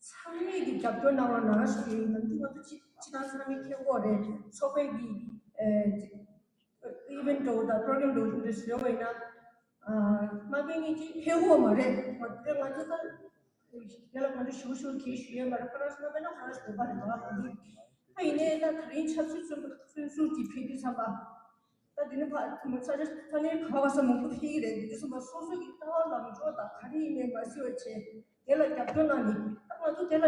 ཚང་མས་ཀྱི་རྒྱབ་སྐྱོར་གནང་རོགས་གནང་ཞུ་ཡིན། ནམ་རྒྱུན་ང་ཚོ་སྤྱི་སྤྱི་བཏང་ཚང་མས་མཁྱེན་གྱི་རེད། ཚོགས་པའི་གི་ཨི་ཝེན་ཊི་འགྲོ་བ་དང་པོ་རོ་གྷ་རམ་འགྲོ་བ་དེ་འདྲ་བཟོས་པ་ཡིན་ན། མ་དཔེ་ངེས་ཀྱི་ཕེབས་དགོས་མ་རེད། ང་ཚོ་ད་དེ་ལ་ང་ཚོ་ཞུ་ཞུ་གི་ཞུ་ཡས་མ་རེད། ཁོ་རང་ཚོ་ན་དཔེ་ན་ཁོ་རང་ཚོ་བ་རེད། ང་ཚོ་ད་ཡིན་ནའི་ད་དེ་རིང་ཆབ་སྲིད་བཙོན་པ་བཙོན་ཟུར་གྱི་ཕེབས་དུས་ཙམ་པ། ད་དེ་ནི་ཕ་ས་ཆ་ས་གནས་ག་བ་ས་མང་པོ་ཕེབས་ཀྱི་རེད། དེ་དུས་ཙམ་པ་སོ་སོ་གི་ལྟ་བ་ལངས་ཕྱོགས་དང་ག་རེ་ཡིན་ནའི་མ་ཟེར་བ་བྱས། དེ་ལ་རྒྱབ་སྐྱོར་གནང་ནས་ད་ང་ཚོ་དེ་ལ་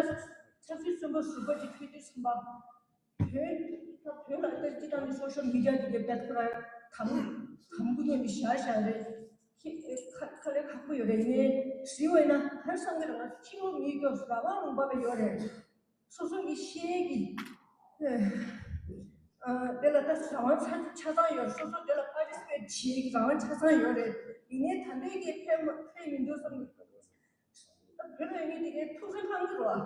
ཆབ་སྲིད་བཙོན་པ་ཟུར་པ་ཅིག་ཕེབས་དུས་ཙམ་པ། བོད་ད་བོད་ལ་ད་སྤྱི་བཏང་ནས་སོ་ཤལ་མི་ཌི་ཡ་དེ་གའི་དཔེ་ཁོ་རང་དམ་དམ་པོ་ཡོད་ནི་བཞག་བཞག་རེད། ཁ་ཁ་ལས་ཁག་པོ་ཡོད་རེད། ངས་ཟེར་བས་ན་ཧར་སང་གི་རང་ཕྱི་ལོགས་མི་སྐྱོབ་ར་བ་རུང་བ་ལ་ཡོད་རེད། སོ་སོ་གི་ཤེས་ཀྱི་ཨ་དེ་ལ་ད་རང་དབང་ཆ་ཆ་ཚང་ཡོད། སོ་སོ་དེ་ལ་པར་ཊི་སི་པེ་ཊི་བྱེད་ཀྱི་རང་དབང་ཆ་ཚང་ཡོད་རེད། ཡིན་ནའི་ད་ལྟའི་གི་ཕེབས་མ་ཕེབས་མི་འདུག་བསམ་གི། ད་བོད་ལ་ཡོད་མཁན་དེ་གའི་ཐུགས་སེམས་ཕམ་གི་རེད་བ།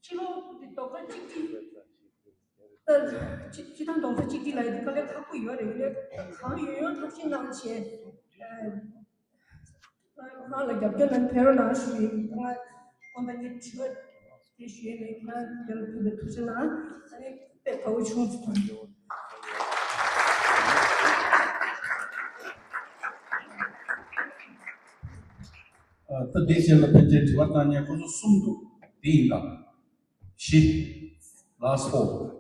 ཕྱི་ལོགས་དེ་རྡོག་རྩ་གཅིག་སྒྲིལ། ད་སྤྱི་སྤྱི་བཏང་རྡོག་རྩ་གཅིག་སྒྲིལ་ལ་ཡི་དེ་དཀའ་ལས་ཁག་པོ་ཡོད་རེད། ཡིན་ནའི་གང་ཡོད་ཡོད་ཐབས་ཤེས་གནང་བྱས། ཨ་རང་ལ་རྒྱབ་སྐྱོར་གནང་ཕེབས་རོགས་གནང་ཞུ་ཡིན། ད་ང་དགོངས་དག་ངས་དྲི་བ་དེ་ཞུ་ཡས་མེད། ཁྱེད་རང་འདིར་ཕེབས་པའི་ཐུགས་རྗེ་གནང་། ཨ་ནི་དཔེ་དགའ་བོ་བྱུང་སོང་། ཨ་ད་དེ་བྱས་ལ་ཕན་ཆད་དྲི་བ་བཏང་མཁན་ཁོ་ཚོ་གསུམ་འདུག་དེ་ཡིན་ད། བཞི། Last four།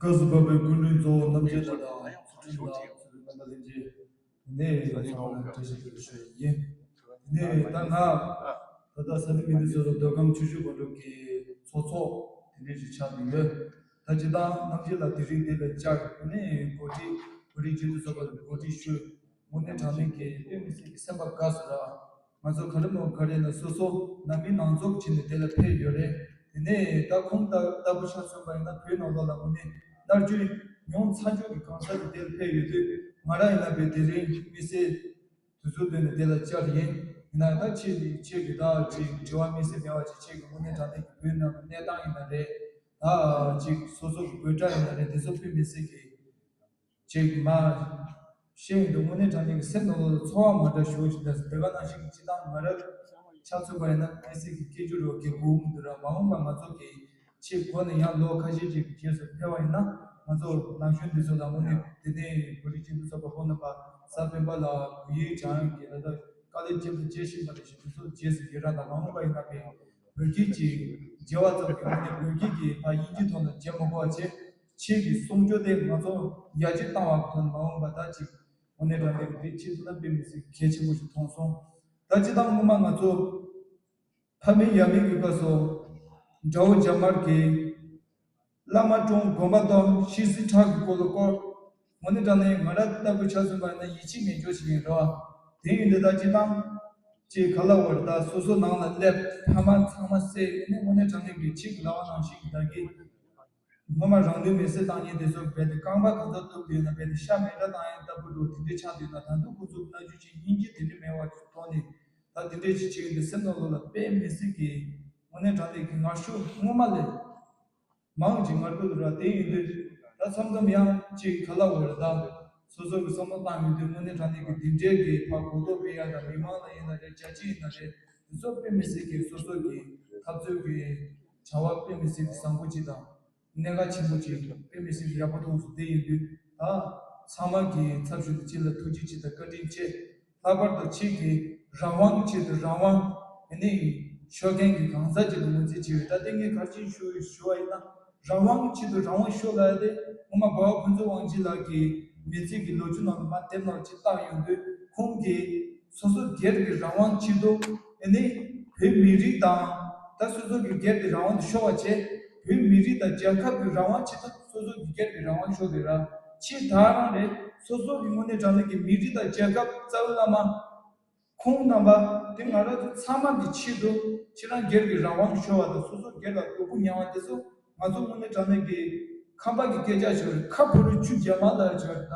སྐབས་སུ་བབས་པའི་སྐུ་མགྲོན་གཙོ་བོ་རྣམ་རྒྱལ་ལགས་དང་ཚུལ་ཁྲིམས་ལགས། ཚུལ་ཁྲིམས་རྣམ་པ་ལྷན་རྒྱས། ནས་ཚང་མ་ལ་བཀྲ་ཤིས་བདེ་ལེགས་ཞུ་ཡི་ཡིན། ནས་ད་ང་ད་ལྟ་ས་གནས་མི་སྣ་ཚོ་ལ་མདོ་ཁམས་ཆུ་བཞི་སྒང་དྲུག་གི་ཚོགས་གཙོ་དེ་འདྲས་ཞིག་ཆགས་བསྡད་ཡོད། ད་སྤྱིར་བཏང་རྣམ་རྒྱལ་ལགས་དེ་རིང་འདི་ལ་བཅར་ནས་གོ་སྒྲིག་བོད་རིགས་སྤྱི་མཐུན་ཚོགས་པ་ལ་གོ་སྒྲིག་ཞུས། དངོས་གནས་དྲང་གནས་ཀྱི་དཔེ་མི་སྲིད་ཀྱི་སེམས་པ་དགའ་སོང་ར། ང་ཚོ་ག་རེ་མོ་ག་རེ་ན་སོ་སོ་ནང་མི་ནང་ཚོགས་བྱས་ནས་དེ་ལ་ཕེབས་ཡོད་རེད། དེ་ནས་ད་ཁོང་ལྟ་ལྟ་བུ་ཆ་མཚོན་པ་ཡིན་ན་བོད་ནང་ལོགས་ལ་དངོས་གནས་མནར་གཅོད་མྱོང་ཚར་ཆོག་གི་གང་ཟག་ཅིག་དེ་ལ་ཕེབས་ཡོད་དུས། ང་རང་ཡིན་ན་བས་དེ་རིང་དམིགས་བསལ་དུས་ཚོད་བཏོན་ནས་དེ་ལ་བཅར་ཡིན། ཡིན་ན་ད་ཁྱེད་ཀྱི་ཁྱེད་ཀྱི་ད་ཅིག་དྲི་བ་དམིགས་བསལ་མེད་པ་ཅིག་ཁྱེད་ཀྱི་དངོས་གནས་དྲང་གནས་ཀྱི་བོད་ནང་གི་གནས་སྟངས་ཡིན་ན་རེད། ད་ཅིག་སོ་སོ་གི་བོད་སྒྲ་ཡིན་ན་རེད། དེ་ཚོ་དཔེ་མི་སྲིད་ཀྱི་ཅིག་མ་ཤེས་ཡོང་དུས་དངོས་གནས་དྲང་གནས་ཀྱི་སེམས་ནང་ལོགས་ལ་ཚོར་བ་མ་འདྲ་ཞིག་ཞིག་འདུག་དེ་ག་ནང་བཞིན་གྱི་སྤྱིར་བཏང་མ་རབས་ཆ་མཚོན་པ་ཡིན་ན་དམིགས་བསལ་གྱི་སྐད་ཅིག་རོ་གི་གོ་མི་འདུག་ར། མ་འོངས་པ་ང་ཚོ་གི་ཆེས་འགོ་ནས་ཡང་ལོ་ཁ་ཤས་ཅིག་གི་རྗེས་སུ་ཕེབས་པ་ཡིན་ན། ང་ཚོ་ནང་ཆོས་འདི་ཚོ་ལ་དངོས་གནས་དེ་ནས་བོད་རིགས་སྤྱི་མཐུན་ཚོགས་པ་ཁོང་རྣམ་པ་གཟའ་སྤེན་པ་ལ་བོད་ཡིག་སྦྱང་ཡག་གི་ལ་ད་དཀའ་ལས་རྒྱབ་ཏུ་བྱེད་བཞིན་པ་རེད། ཞེས་དེ་ཚོ་རྗེས་སུ་ཡི་རང་དང་། མ་འོངས་པ་ཡིན་ན་བོད་ཡིག་གི་མཇལ་བ་ཙམ་གྱིས་དངོས་གནས་བོད་ཡིག་གི་ཕ་དབྱིན་ཇིའི་ཐོག་ནས་མཇལ་མ་དགོས་པ་བྱས། ཁྱེད་ཀྱི་གསུང་ཆོས་དེ་ང་ཚོ་ཡར་རྒྱས་བཏང་བ་དང་མ་འོངས་པ་ད་ཅིག་དངོས་གནས་དྲང་གནས་ཀྱི་དེ་ཆེད་དུ་ལ་དཔེ་མི་སྲིད་གལ་ཆེན་པོ་ཞིག་མཐོང་སོང་། ད་སྤྱིར་བཏང་སྔོན་མ་ང་ཚོ་ཕ་མེས་ཡབ་མེས་ཀྱི་སྐབས་སུ་དགྲ་བོ་རྒྱ་དམར་གྱིས་བླ་མ་བཀྲོངས། དགོན་པ་གཏོར། ཤི་གསོན་ཁྲག་གི་སྐོར་ལ་སྐོར། དངོས་གནས་དྲང་གནས་ང་རང་ལྟ་བུ་ཆ་མཚོན་པ་ཡིན་ན་ཡིད་ཆེས་མེད་འཇོག་བྱེད་མཁན་རེད་བ། དེ་ཡིན་དུས་ད་སྤྱིར་བཏང་ཅིག་ག་ལ་བར་ད་སོ་སོ་ནང་ལ་སླེབས། ཕ་མ་ཚང་མ་བསད་ནས་དངོས་གནས་དྲང་གནས་ཀྱི་ཆེད་ཀྱི་ལབ་པ་ནང་བཞིན་གྱི་ད་གི་སྔོན་མ་རང་ལུས་མེར་སྲེག་བཏང་མཁན་དེ་ཚོ་རྦད་དེ་རྐང་པ་ག་ཚོད་གཏུབ་བསྡད་ཡོད་ན། རྦད་དེ་ཤ་མེ་སྲེག་བཏང་ཡག་ལྟ་བུ་འདྲ་བོ་དེ་འདྲས་ཆགས་བསྡད་ཡོད་ན། ད་དུང་ཁོ་ཚོ་མནར་གཅོད་བྱེད་སྙིང་རྗེ་དེ་འདྲས་མེད་པ་ཞིག་མཐོང་ནས། ད་དེ་འདྲས་ཞིག་བྱེད་ཀྱི་འདུག་སེམས་ནང་ལོགས་ལ་དཔེ་མི་སྲིད་ཀྱི་དངོས་གནས་དྲང་གནས་ཀྱི་ངར་ཤུགས་སྔོན་མ་ལས་མང་ཅིག་ངར་གྱི་འདུག་ར། དེ་ཡིན་དུས་ད་མཚམས་མཚམས་ཡང་ཅིག་ག་ལ་བར་ད་སོ་སོ་གི་བསམ་བློ་བཏང་ཡོང་དུས་དངོས་གནས་དྲང་གནས་ཀྱི་འདི་འདྲས་ཀྱི་ཕར་གོ་རྟོགས་སྤེལ་ཡག་དང་། མི་མང་ལ་ཡིན་ན་རེད། རྒྱ་ཆེ་ཡིན་ན་རེད། དེ་ཚོ་དཔེ་མི་སྲིད་ཀྱི་སོ་སོ་གི་འཐབ་རྩོད་ཀྱི་བྱ་བ་དཔེ་མི་སྲིད་ཀྱི་བཟང་པོ་ཅིག་དང་། གནད་འགག་ཆེན་པོ་ཅིག་དཔེ་མི་སྲིད་ཀྱི་ཡག་པོ་མཐོང་སོང་། དེ་ཡིན་དུས་ད་ ད་ཚང་མ་གི་ཚབ་ཞུས་ཏེ་ཁྱེད་ལ་ཐུགས་རྗེ་ཆེ་དང་བཀའ་དྲིན་ཆེ། ལྷག་པར་དུ་ཁྱེད་ཀྱིས་རང་དབང་ཆེད་དུ་རང་དབང་ཨེ་ནི་ཤོར་མཁན་གྱི་གང་ཟག་ཅིག་ལ་ངོས་འཛིན་བྱས་ཡོད། ད་ལྟ་ངས་ག་རེ་བྱས་ཞུ་ཞུ་བ་ཡིན་ན། རང་དབང་ཆེད་དུ་རང་དབང་ཤོར་ལབ་ཡ་དེ་སྔོན་མ་འབའ་བ་ཕུན་ཚོགས་དབང་ཆེན་ལགས་ཀྱི་མི་ཚེ་གི་ལོ་རྒྱུས་ནང་ལ་མར་དེབ་ནང་ལ་ཅིག་བལྟ་ཡོང་དུས། ཁོང་གིས་སོ་སོ་སྒེར་གྱི་རང་དབང་ཆེད་དུ་ཨེ་ནི་བོད་མི་རིགས་དང་། ད་སོ་སོ་གི་སྒེར་གྱི་རང་དབང་དེ་ཤོར་བ་བྱས། བོད་མི་རིགས་དང་རྒྱལ་ཁབ་ཀྱི་རང་དབང་ཆེད་དུ་སོ་སོ་གི་སྒེར་གྱི་རང་དབང་ཤོར་བའི་ར། ཕྱིས་ད་རང་རེད། སོ་སོ་གི་དངོས་གནས་དྲང་གནས་ཀྱི་མི་རིགས་དང་རྒྱལ་ཁབ། རྩ་བའི་བླ་མ། ཁོང་རྣམ་པ་དེ་ང་རང་ཚོ་ཚང་མ་གི་ཆེད་དུ་ཁྱེད་རང་སྒེར་གྱི་རང་དབང་ཤོར་བ་དང་། སོ་སོ་སྒེར་ལ་དོ་ཕོག་མྱངས་པ་དེ་ཚོ་ང་ཚོ་དངོས་གནས་དྲང་གནས་ཀྱི་ཁམས་པ་གི་སྐད་ཆ་ཞིག་རེད། ཁ་ཕོ་རུ་ཆུ་རྒྱ་མ་ལ་ཞིག་རེད། ད་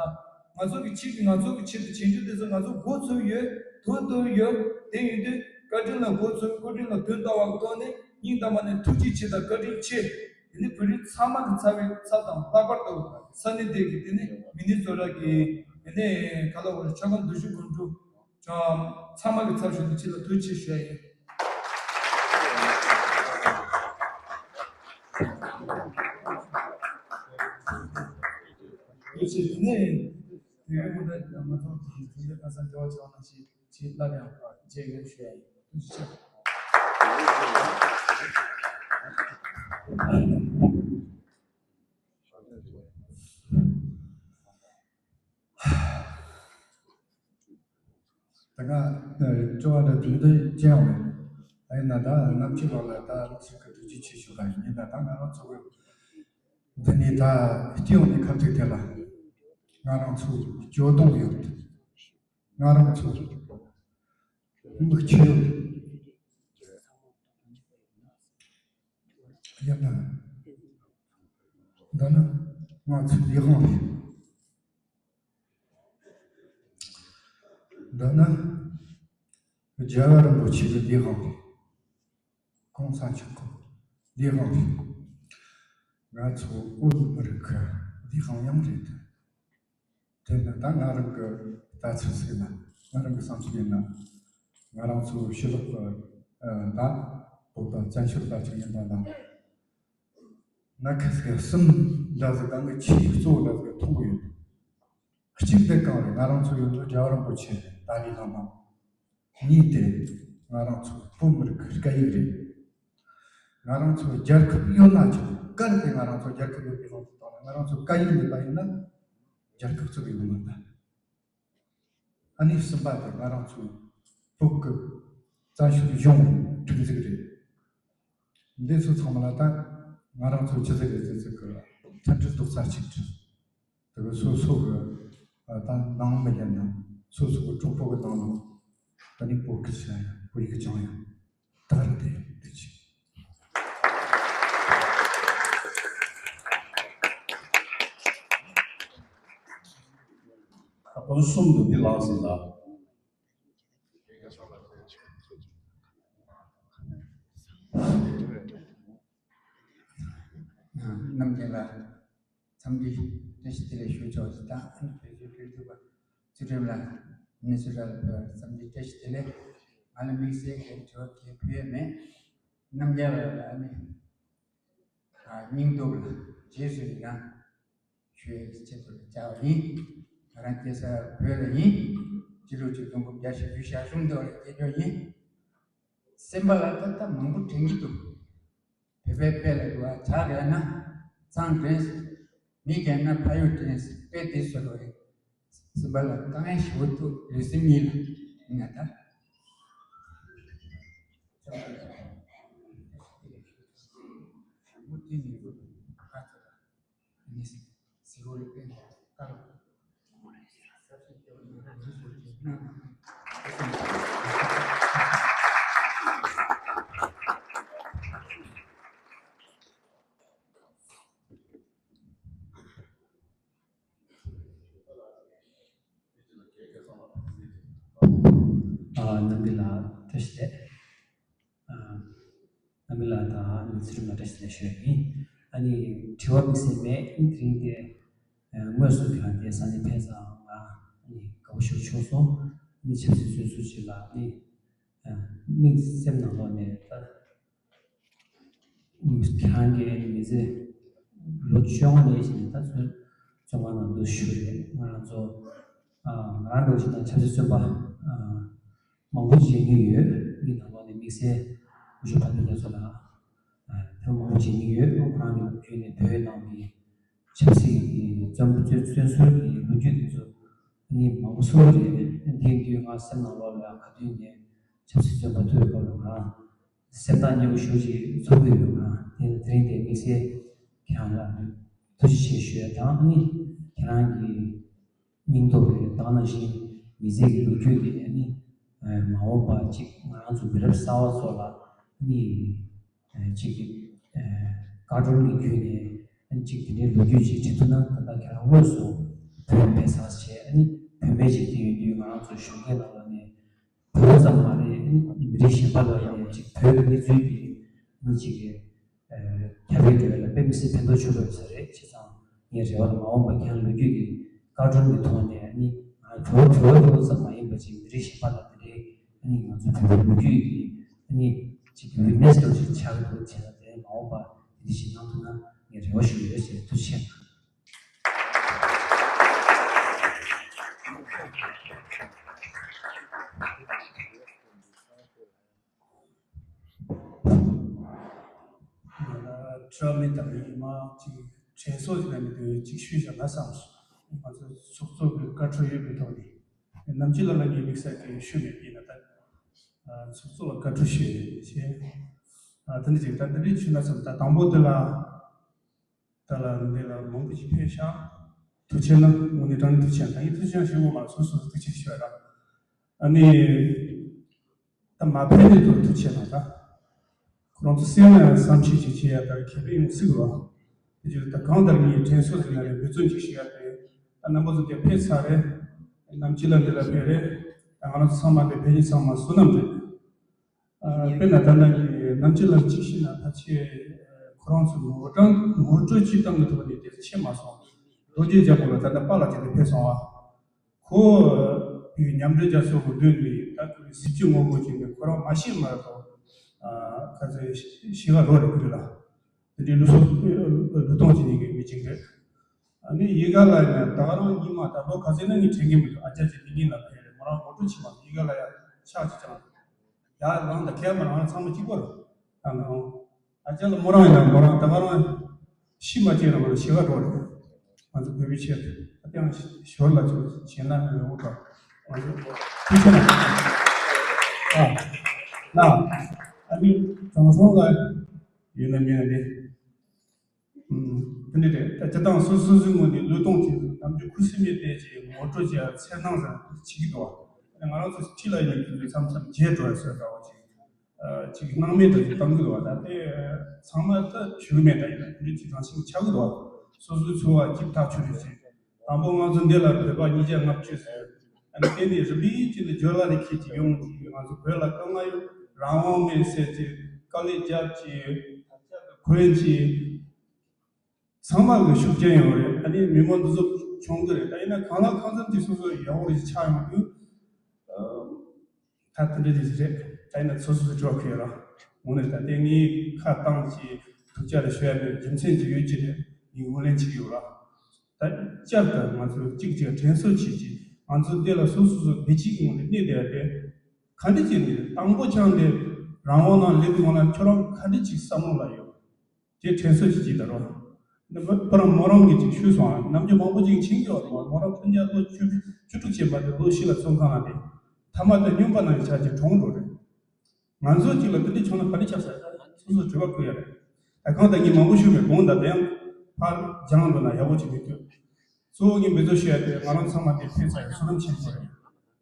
ང་ཚོ་གི་ཆེད་ཀྱི་ང་ཚོ་གི་ཆེད་དུ་བྱེད་རྒྱུ་དེ་ཚོ་ང་ཚོ་འགོ་ཚུགས་ཡོད། དོ་དོ་ཡོད། དེ་ཡིན་དུས་བཀའ་དྲིན་ལ་འགོ་ཚུགས། བཀའ་དྲིན་ལ་དོན་ལྟ་བ་གི་ཐོག་ནས་སྙིང་ཐག་པ་ནས་ཐུགས་རྗེ་ཆེ་དང་བཀའ་དྲིན་ཆེ། དེ་ནི་བོད་རིགས་ཚང་མ་གི་ཚབ་པའི་ཚབ་དང་། ལྷག་པར་དུ་ས་གནས་དེ་གི་དེ་ནི་མི་ནི་སོ་ར་གི་དེ་ནི་ག་ལ་བར་ཆོས་ཁང་བདུད་བཞི་སྒོམ་དྲུག་ཚང་མ་གི་ཚབ་ཞུས་ནས་ཁྱེད་ལ་ཐུགས་རྗེ་ཆེ་ཞུ་ཡ་ཡིན། ཐུགས་རྗེ་ཆེ། དེ་ནས་དེ་རིང་ང་ཚོ་དེ་གའི་ཁ་སང་འབྲེལ་བ་བྱས་པ་ནང་བཞིན་ཁྱེད་སླར་ཡང་མཇལ་ཡོང་ཞུ་ཡ་ཡིན། ཐུགས་རྗེ་ཆེ། ད་ང་སྤྲོ་བ་འདྲ་དེ་འདྲ་ཅི་ཡང་མེད། ཡིན་ན་ད་རྣམ་དཔྱོད་ལགས་ལ་ད་ལོ་ཞིག་གི་ཐུགས་རྗེ་ཆེ་ཞུ་ག་ཡིན། ཡིན་ན་ད་ང་རང་ཚོ་གི་འདི་ནས་ད་སྤྱི་ཡོངས་ནས་ཁ་ཐུག་དེ་ལ་ང་རང་ཚོ་སྐྱོ་གདུང་ཡོད། ང་རང་ཚོ་མིག་ཆུ་ཡོད། ཡིན་ན་འདི་ནི་ང་ཚོའི་ལས་དབང་རེད། འདི་ནི་རྒྱལ་བ་རིན་པོ་ཆེ་གི་ལས་དབང་རེད། གོང་ས་མཆོག་གི་ལས་དབང་རེད། ང་ཚོ་བོད་མི་རིགས་ཀྱི་ལས་དབང་ཡང་རེད། དེ་ནི་ད་ང་རང་གི་ལྟ་ཚུལ་ཟེར་ན། ང་རང་གི་བསམ་ཚུལ་ཡིན་ན། ང་རང་ཚོ་ཕྱི་ལོགས་ཀྱི་ད་བོད་པ་བཙན་བྱོལ་བ་ཅིག་ཡིན་པ་ན། ང་ཁ་ཟིག་གསུམ་འདྲ་ཟིག་དང་ཆེས་གཙོ་བོ་འདྲ་ཟིག་མཐོང་གི་ཡོད། གཅིག་དེ་གང་རེད། ང་རང་ཚོ་ཡོད་ཚོ་རྒྱལ་བ་རིན་པོ་ཆེ་རེད། ཏཱ་ལའི་བླ་མ། གཉིས་དེ་ང་རང་ཚོ་བོད་མི་རིགས་ཀྱི་སྐད་ཡིག་རེད། ང་རང་ཚོ་རྒྱལ་ཁབ་ཡོད་ན་ཆོག་གལ་ཏེ་ང་རང་ཚོ་རྒྱལ་ཁབ་ཡོད་པའི་དབང་དུ་བཏང་ན། ང་རང་ཚོ་སྐད་ཡིག་མེད་པ་ཡིན་ན་རྒྱལ་ཁབ་བཙུགས་ཡོང་མ་ཐུབ། ཨ་ནི་གསུམ་པ་དེ་ང་རང་ཚོའི་བོད་ཀྱི་བཙན་བྱོལ་གཞུང་སྒྲིག་འཛུགས་རེད། འདི་ཚོ་ཚང་མ་ལ་ད་ང་རང་ཚོ་ཅི་ཟེར་རེད་ཟེར་ཚེ་གི་མཐུན་སྒྲིལ་རྡོག་རྩ་གཅིག་སྒྲིལ། དེ་གི་སོ་སོ་གི་ད་ནང་མི་ཡིན་ན་སོ་སོ་གི་གྲོགས་པོ་གི་ནང་ལ་ད་ནི་བོད་སྐད་ཤེས་ཡ། བོད་ཡིག་སྦྱང་ཡ། ད་རེད་དེ་དེ་ཅི། ཨ་ཁོང་གསུམ་དུ་འདི་ལགས་ཟིན་ལ། རྣམ་རྒྱལ་ལ་འཚམས་འདྲི་བཀྲ་ཤིས་བདེ་ལེགས་ཞུ་ཆོག་ཅིག་དང་། ཨ་ནི་བོད་ཀྱི་སྒེར་གྱི་བ་ཚུལ་ཁྲིམས་ལ་མི་སུ་ར་ལ་ཕེབས་པར་འཚམས་འདྲི་བཀྲ་ཤིས་བདེ་ལེགས། ང་ལ་དམིགས་བསལ་གྱི་དྲི་བ་གལ་ཕུལ་ཡས་མེད། རྣམ་རྒྱལ་ལ་ཨ་ནི་ཨ་སྙིང་སྟོབས་ལ་རྗེས་སུ་ཡི་རང་ཞུ་ཡས་ཀྱི་ཆེད་དུ་བཅར་བ་ཡིན། ང་རང་སྐྱེས་ས་བོད་ལ་ཡིན། སྤྱི་ལོ་ཆིག་སྟོང་དགུ་བརྒྱ་བཞི་བཅུ་ཞེ་གསུམ་དུ་ལ་སྐྱེས་འགྲོ་ཡིན། སེམས་པ་ལ་ད་ལྟ་མང་པོ་དྲན་གྱི་འདུག་བོད་པའི་དཔེ་ལ་འདུག་བ། ཇ་རེད་ན་ཚང་དྲན། མི་རྒན་ན་ཕ་ཡུལ་དྲན། དཔེ་དེ་བཟོ་འགྲོ་རེད། སེམས་པ་ལ་དཀའ་ངལ་ཞེ་པོ་འདུག་ལུས་སེམས་གཉིས་ལ་ཡིན་ན་ད། ཨ། རྣམ་པ་ལ་བཀྲ་ཤིས་བདེ་ལེགས། ཨ། རྣམ་པ་ལ་དང་མི་ཚེ་རིང་ལ་བཀྲ་ཤིས་བདེ་ལེགས་ཞུ་ཡ་ཡིན། ཨ་ནི་དྲི་བ་དམིགས་བསལ་མེད། དེ་རིང་དེ་དངོས་སུ་ཁྱེད་རང་དེ་ས་གནས་ཕེབས་ཙང་ང་ཨ་ནི་དགའ་པོ་ཞེ་པོ་བྱུང་སོང་། ཨ་ནི་ཆབ་སྲིད་བཙོན་ཟུར་ཅིག་ལ་ཨ་ནི་ཨ་དམིགས་སེམས་ནང་ལོགས་ནས་ད་ཁྱེད་རང་གི་མི་ཚེ་ལོ་བཅོ་ལྔ་ནས་བྱས་ནས་ད་བཙོན་ ཚོགས་ཁང་ནང་དུ་ཞུགས་རེད། ང་རང་ཚོ་ཨ་ང་རང་འདྲ་བོ་ཞིག་དང་ཆབ་སྲིད་བཙོན་པ་ཨ་མང་པོ་ཞིག་ཡོད། འདི་ནང་ལོགས་ནས་དམིགས་བསལ་སྐུ་ཞབས་དཔལ་ལྡན་རྒྱ་མཚོ་ལགས་ཨ་ཐེངས་མང་པོ་ཞིག་ཡོད། ཁོ་རང་གི་ལོ་རྒྱུས་ནས་བོད་ནང་གི་ཆབ་སྲིད་ཀྱི་བཙོན་བཙོན་བཙོན་ཟུར་གྱི་ལོ་རྒྱུས་དེ་ཚོ་ནི་མང་པོ་གསུངས་པ་རེད། དེ་དུས་ང་སེམས་ནང་ལོགས་ལ་ག་དུས་ནས་ཆབ་སྲིད་བཙོན་པ་ཐུག་པའི་སྐབས་ལ་ང་སེམས་ཐག་ཉེ་པོ་ཞེ་པོ་ཅིག་ཚོར་གྱི་ཡོད། ང་དེ་ནི་དེ་རིང་དེ་དམིགས་བསལ་ཁྱེད་རང་ལ་ཐུགས་རྗེ་ཆེ་ཞུ་ཡ་དང་ནི་ཁྱེད་རང་གི་སྙིང་སྟོབས་རེད། དེ་ནང་བཞིན་མི་ཚེ་གི་ལོ་རྒྱུས་དེ་ནི་མ་འོངས་པ་ཅིག་ང་རང་ཚོ་མི་རབས་གསར་པ་ཚོ་ལ་ནི་ཅིག་གི་བཀའ་དྲུང་གི་བརྒྱུད་ནས་ཅིག་དེ་འདྲའི་ལོ་རྒྱུས་ཅིག་བྲིས་ཐུབ་ན། ད་ལྟ་ཁྱེད་རང་དངོས་སུ་བོད་པའི་ས་ཆ་བྱས་ནི་བོད་མི་ཅིག་དེ་ཡོད་དུས་ང་རང་ཚོ་གཞོན་སྐྱེས་ནང་ལ་ནས་བོད་ཙམ་མ་རེད། མི་རིགས་གཞན་པ་ལ་ཡང་ཅིག་བོད་ཀྱི་གནས་ཚུལ་དེ་ནི་ཅིག་གི་ཁྱབ་སྤེལ་འགྲོ་ཡ་ལ་དཔེ་མི་སྲིད་ཕན་ཐོགས་ཆེན་པོ་ཡོད་ས་རེད། བྱས་ཙང་ངའི་རེ་བ་ལ་མ་འོངས་པ་ཁྱེད་རང་ལོ་རྒྱུས་ཀྱི་བཀའ་དྲུང་གི་ཐོག་ནས་ནི་ང་བོད་བོད་བོད་ཙམ་མ་ཡིན་པ་ཅིག་མི་རིགས་གཞན་པ་ལ་དེ་འདྲའི་ནི་ང་ཚོ་བོད་པའི་ལོ་རྒྱུས་ཀྱི་ནི་ཅིག་གི་ཝིག་ནེ་སི་འདྲ་ཅིག་ཆགས་ཀྱི་འདུག་བྱས་ཙང་དེ་མ་འོངས་པ་དེ་འདྲ་ཞིག་གནང་ཐུབ་ན་ངས་རེ་བ་ཞུ་ཡོད་ཟེར། ཐུགས་རྗེ་ཆེ། ང་ལ་དྲི་བ་མེད་དམ། ཡིན་མ་ཅིག་དྲན་གསོ་ཞིག་ལ་མི་འདུག་ཅིག་ཞུས་བཞག་ན་བསམ་སོང་། ང་ཚོ་ཚོགས་གཙོ་གི་བཀའ་འཁྲོལ་ཡོད་པའི་ཐོག་ནས་ནམ་རྒྱུན་ལ་ལ་ངས་དམིགས་བསལ་གྱི་ཞུས་མེད། ཡིན་ན་ད་ཚོགས་གཙོ་ལ་བཀའ་འཁྲོལ་ཞུས་ཡོད་ཅེས། ད་ནི་ཅིག་ད་འདི་འདྲ་ཞུས་ན་བསམ། ད་དང་པོ་འདི་ལ་ད་ལ་འདི་ལ་མང་པོ་ཞིག་ཕེབས་ཤག་ཐུགས་རྗེ་ཆེ་གནང་། དངོས་གནས་དྲང་གནས་ཐུགས་རྗེ་ཆེ་གནང་། ཡིན་ཐུགས་རྗེ་ཆེ་ཞུ་དགོས་མ་རེད། སོ་སོ་སོ་ཐུགས་རྗེ་ཆེ་ཞུ་བ་རེད། ཨ་ནི་ད་མ་ཕེབས་ནས་ཐུགས་རྗེ་ཆེ་གནང་། ད་ཁོ་རང་ཚོ་སེམས་ལ་ཡང་བསམ་ཤེས་ཅིག་བྱེད་ཡ་ད་མཁས་པོ་ཡོང་སྲིད་དགོས་པ། དེ་ཅིག་ད་གང་ལྟར་ངས་དྲན་གསོ་ཟེར་ན་རེད། འབད་བརྩོན་ཅིག་བྱེད་ཡ་དེ་ད་རྣམ་པ་ཚོ་དེ་ཕེབས་ཚར་རེད། ནམ་རྒྱུན་ལ་འདི་ལ་ཕེབས་རེད། ད་ང་རང་ཚོ་ཚང་མ་དེ་ཕེབས་མཁན་ཚང་མ་བསོད་ནམས་རེད། ཨ་དཔེར་ན་ད་ལྟ་གི་ནམ་རྒྱུན་ལ་གཅིག་བཤད་ན་ཕལ་ཆེར་ཁོ་རང་ཚོ་ངོ་སྤྲོད་ངོ་སྤྲོད་ཅིག་བཏང་གི་ཐོག་ནས་དེ་ཕྱིན་མ་སོང་། རྡོ་རྗེ་རྒྱལ་པོ་ལ་ད་ལྟ་པཱ་ལགས་ཅིག་ནས་ཕེབས་སོང་བ། ཁོ་བོད་མཉམ་འབྲེལ་རྒྱལ་ཚོགས་ཀྱི་མདུན་ནས་ད་ཁོའི་གཟི་བརྗིད་ངོ་རྒོལ་བྱས་ནས་ཁོ་རང་མ་ཤེས་མ་རེད་དོ། ཨ་ག་ཚོད་ཤི་ཤི་ག་རོགས་རེད་ཁོས་ལ། དེ་འདྲའི་ལུས་སྲོག་བློས་གཏོང་བྱེད་མཁན་གྱི་མི་གཅིག་རེད། ཨ་ནི་ཡིད་དགའ་ལ་ཡང་ད་ག་རང་ཉི་མ་ད་ལོ་ག་ཚོད་ན་ངས་དྲན་གྱི་མི་འདུག་ཨ་ཅག་ཅིག་འདི་ཉིད་ལ་ཕེབས་རེད། མོ་རང་ངོ་སྤྲོད་བྱེད་མ་སོང་། ཡིད་དགའ་ལ་ཡང་ཕྱག་ཅིག་བརྐྱངས། ཡ་རང་དང་ཁྱད་མ་རང་ཚང་མ་གཅིག་པ་རེད། ཨ་ནི་ཨ་ཅག་ལ་མོ་རང་ཡིན་ན་མོ་རང་ད་ག་རང་ཤི་མ་བྱས་ན་མོ་རང་ཤི་བ་འགྲོ་རེད། ང་ཚོ་བོད་པའི་ཆེད་དུ་ཨ་ཏེ་ཡང་ཞོར་ལ་ཚོ་བྱས་ན་ཡང་འོ་ད་ང་ཚོ་ཐུགས་ཆེ་གནང་། ཨ་ན་ཨ་ནི་དྲང་སྲོང་ལ་ཡོད་ན་མེད་ན་ནི། ཨུམ། དེ་འདྲ་རེད། ད་སྤྱིར་བཏང་སོ་སོ་སོའི་ངོས་ནས་བློས་གཏོང་བྱེད་དུས་ནམ་རྒྱུན་ཁུ་སིམ་མེར་བསྡད་ཅིག་ངོ་སྤྲོད་བྱེད་ཡ་འཚེར་སྣང་ཟེར་བྱེད་ཀྱི་འདུག་བ། ང་རང་ཚོ་ཕྱི་ལ་ཡོང་དུས་མཚམས་མཚམས་བརྗེད་འགྲོ་ཡ་བཟོ་འདྲ་བ་ཅིག་ཨ་ཅིག་སྣང་མེད་འདྲ་ཅིག་བཏང་གི་འདུག་བ། ད་དེ་ཚང་མ་ད་ཞུ་གི་མེད་འདྲ་ཡིན་ན་དེ་འདྲ་ཅིག་རང་བཞིན་ཆགས་ཀྱི་འདུག་བ། སོ་སོའི་འཚོ་བ་ཅིག་ཐག་ཆོད་རེད་ཅིག་དང་པོ་ང་ཚོ་འདི་ལ་བོད་པ་ཉིས་བརྒྱ་ལྔ་བཅུ་ཟེར། ཨ་ནི་དེ་ནས་རིམ་པས་ཅིག་ནས་བརྗོད་ལ་ནས་ཁྱེད་ཀྱི་ཡོང་གི་ང་ཚོ་བོད་ལ་དཀའ་ངལ་ཡོད་རང་དབང་མེད་ཟེར་ཅིག་དཀའ་ལས་རྒྱབ་ཅིག་གོན་ཅིག་ཚང་མ་གི་ཤུགས་རྐྱེན་ཡོད་རེད། ཨ་ནི་མི་མང་འདི་ཚོ་བྱུང་གི་རེད། ད་ཡིན་ན་གང་ལ་གང་འཚམ་ཅིག་སོ་སོ་ཡག་པོ་རེ་ཆགས་ཡོང་དུས། ད་དེ་འདྲ་ཅིག་རེད། ད་ཡིན་ན་སོ་སོ་སོ་འགྲོ་གི་ཡོད་ར། དངོས་གནས་ད་ལྟའི་ངའི་ཁ་བཏང་ཅིག་ཐུགས་རྗེ་ཆེ་ཞུ་ཡ་ནི་རྒྱུ་མཚན་ཅིག་ཡོད་ཀྱི་རེད། ངས་ངོས་ལེན་བྱེད་ཀྱི་ཡོད་ར། ད་བསྐྱར་དུ་ང་ཚོ་གཅིག་གཅིག་དྲན་གསོ་བྱེད་ཀྱི་ང་ཚོ་འདི་ལ་སོ་སོ་སོ་བདེ་སྐྱིད་ངང་ནས་གནས་བསྡད་དེ། ག་འདྲ་ཅིག་ནས་དང་པོ་ཆགས་འདི་རང་དབང་ནང་སླེབས་དུས་སྔོན་ལ་ཁྱོད་རང་ག་འདྲ་ཅིག་བསམ་བློ་ལ་ཡོད། དེ་དྲན་གསོ་ཅིག་བྱེད་ད་རོགས། འདི་ཁོ་རང་མོ་རང་གིས་ཅིག་ཞུས་སོང་ཨ། ནམ་རྒྱུན་མང་པོ་ཅིག་མཁྱེན་གྱི་ཡོད་རེད། མོ་རང་སྤུན་ཀྱག་ལོ་བཅུ་བཅུ་དྲུག་བྱས་པ་དེ་ལོ་བཞི་ལ་བཙོན་ཁང་ལ་བསྡད། ཐ་མ་དེ་སྨྱོན་པ་ནང་བཞིན་ཆགས་ཀྱི་གྲོངས་འགྲོ་རེད། ང་ཚོ་གཅིག་ལ་འདི་འདྲ་བྱུང་ན་ག་རེ་ཆགས་ས་རེད། སོ་སོ་དྲི་བ་བཀོད་ཡ་རེད། ད་གང་ལྟར་ངས་མང་པོ་ཞུས་མེད། དགོངས་དག་དེ་ཡང་ཕར་སྦྱངས་འགྲོ་ན་ཡག་པོ་ཅིག་མི་འདུག་གཙོ་བོ་ངས་འབད་རྩོལ་ཞུ་ཡ་དེ་ང་རང་ཚང་མ་འདིར་ཕེབས་ཚར་ཡོད། བསོད་ནམས་ཆེན་པོ་རེད།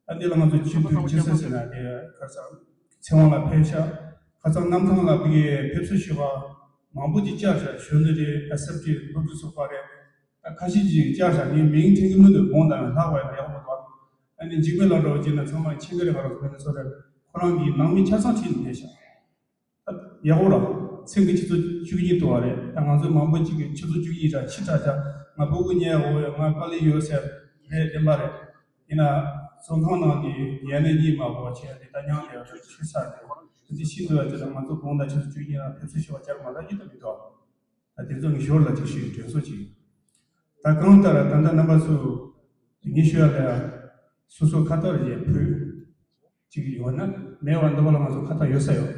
ད་འདི་ལ་ང་ཚོ་སྤྱི་འཐུས་སྤྱི་སྲིད་ཟེར་ན་དེ་ཁ་སང་ཚེ་དབང་ལགས་ཕེབས་ཤག་ཁ་སང་གནམ་ཐང་ལ་བི་ཡའི་ཕེབས་བསུ་ཞུ་བ་མང་པོ་ཅིག་བཅར་ཤག་གཞོན་ནུ་རེད། ཨེ་སི་ཨེཕ་ཊི་སློབ་ཕྲུག་ཚོགས་པ་རེད། ད་ཁ་ཤས་ཅིག་བཅར་ཤག་ངས་མིང་འཁྲེང་གི་མི་འདུག་དགོངས་དག་ལྷག་པ་ཡིན་ན་ཡག་པོ་འདུག་ཨ་ནི་འཇིགས་མེད་ལགས་འདྲ་བོ་བྱས་ན་ཚང་མ་མཁྱེན་གི་རེད། ང་རང་ཚོ་བོད་ནས་ཚོ་རེད། ཁོ་རང་གིས་ནང་མི་ཆ་ཚང་ཁྲིད་ནས་ཕེབས་ཤག་ཡག་པོ་ར། མཚན་གྱི་ཆུ་ཚོད་བཅུ་གཉིས་འདུག་བ་རེད། ད་ང་ཚོའི་མང་པོ་ཅིག་གིས་ཆུ་ཚོད་བཅུ་གཉིས་ར་ཕྱི་དྲགས་ཆགས། ང་སྤུ་གུ་ཉལ་འོ་ཡོད། ང་དཀའ་ལས་ཡོད་ཟེར་རེད། བདེན་པ་རེད། ཡིན་ན་བཙོན་ཁང་ནང་གི་ཉལ་ནས་གཉིད་མ་ཁུག་བྱས་ཏེ་ད་མྱང་ལས་ཆུ་ཚོད་ཆུ་ཚ་རེད། དེ་ཚོ་ཤི་འདུག་ཡ་དེ་ལ་ང་ཚོ་དགོངས་དག་ཆུ་ཚོད་བཅུ་གཉིས་ར་ཕེབས་བསུ་ཞུ་བ་བཅར་མ་ད་ཅི་ད་མི་འདུག་ད་དེ་ཚོ་ངས་ཞོར་ལ་ཅིག་ཞུས་དྲན་གསོ་ཅིག་ད་གང་ལྟར་ད་ལྟ་རྣམ་པ་ཚོ་ངས་ཞུ་ཡ་ལ་སོ་སོ་ཁ་ཐག་རེ་ཕུལ་ཅིག་ཡོད་ན་མེད་པ་འདི་བ་ལ་ང་ཚོ་ཁ་ཐག་ཡོད་ས་ཡོད།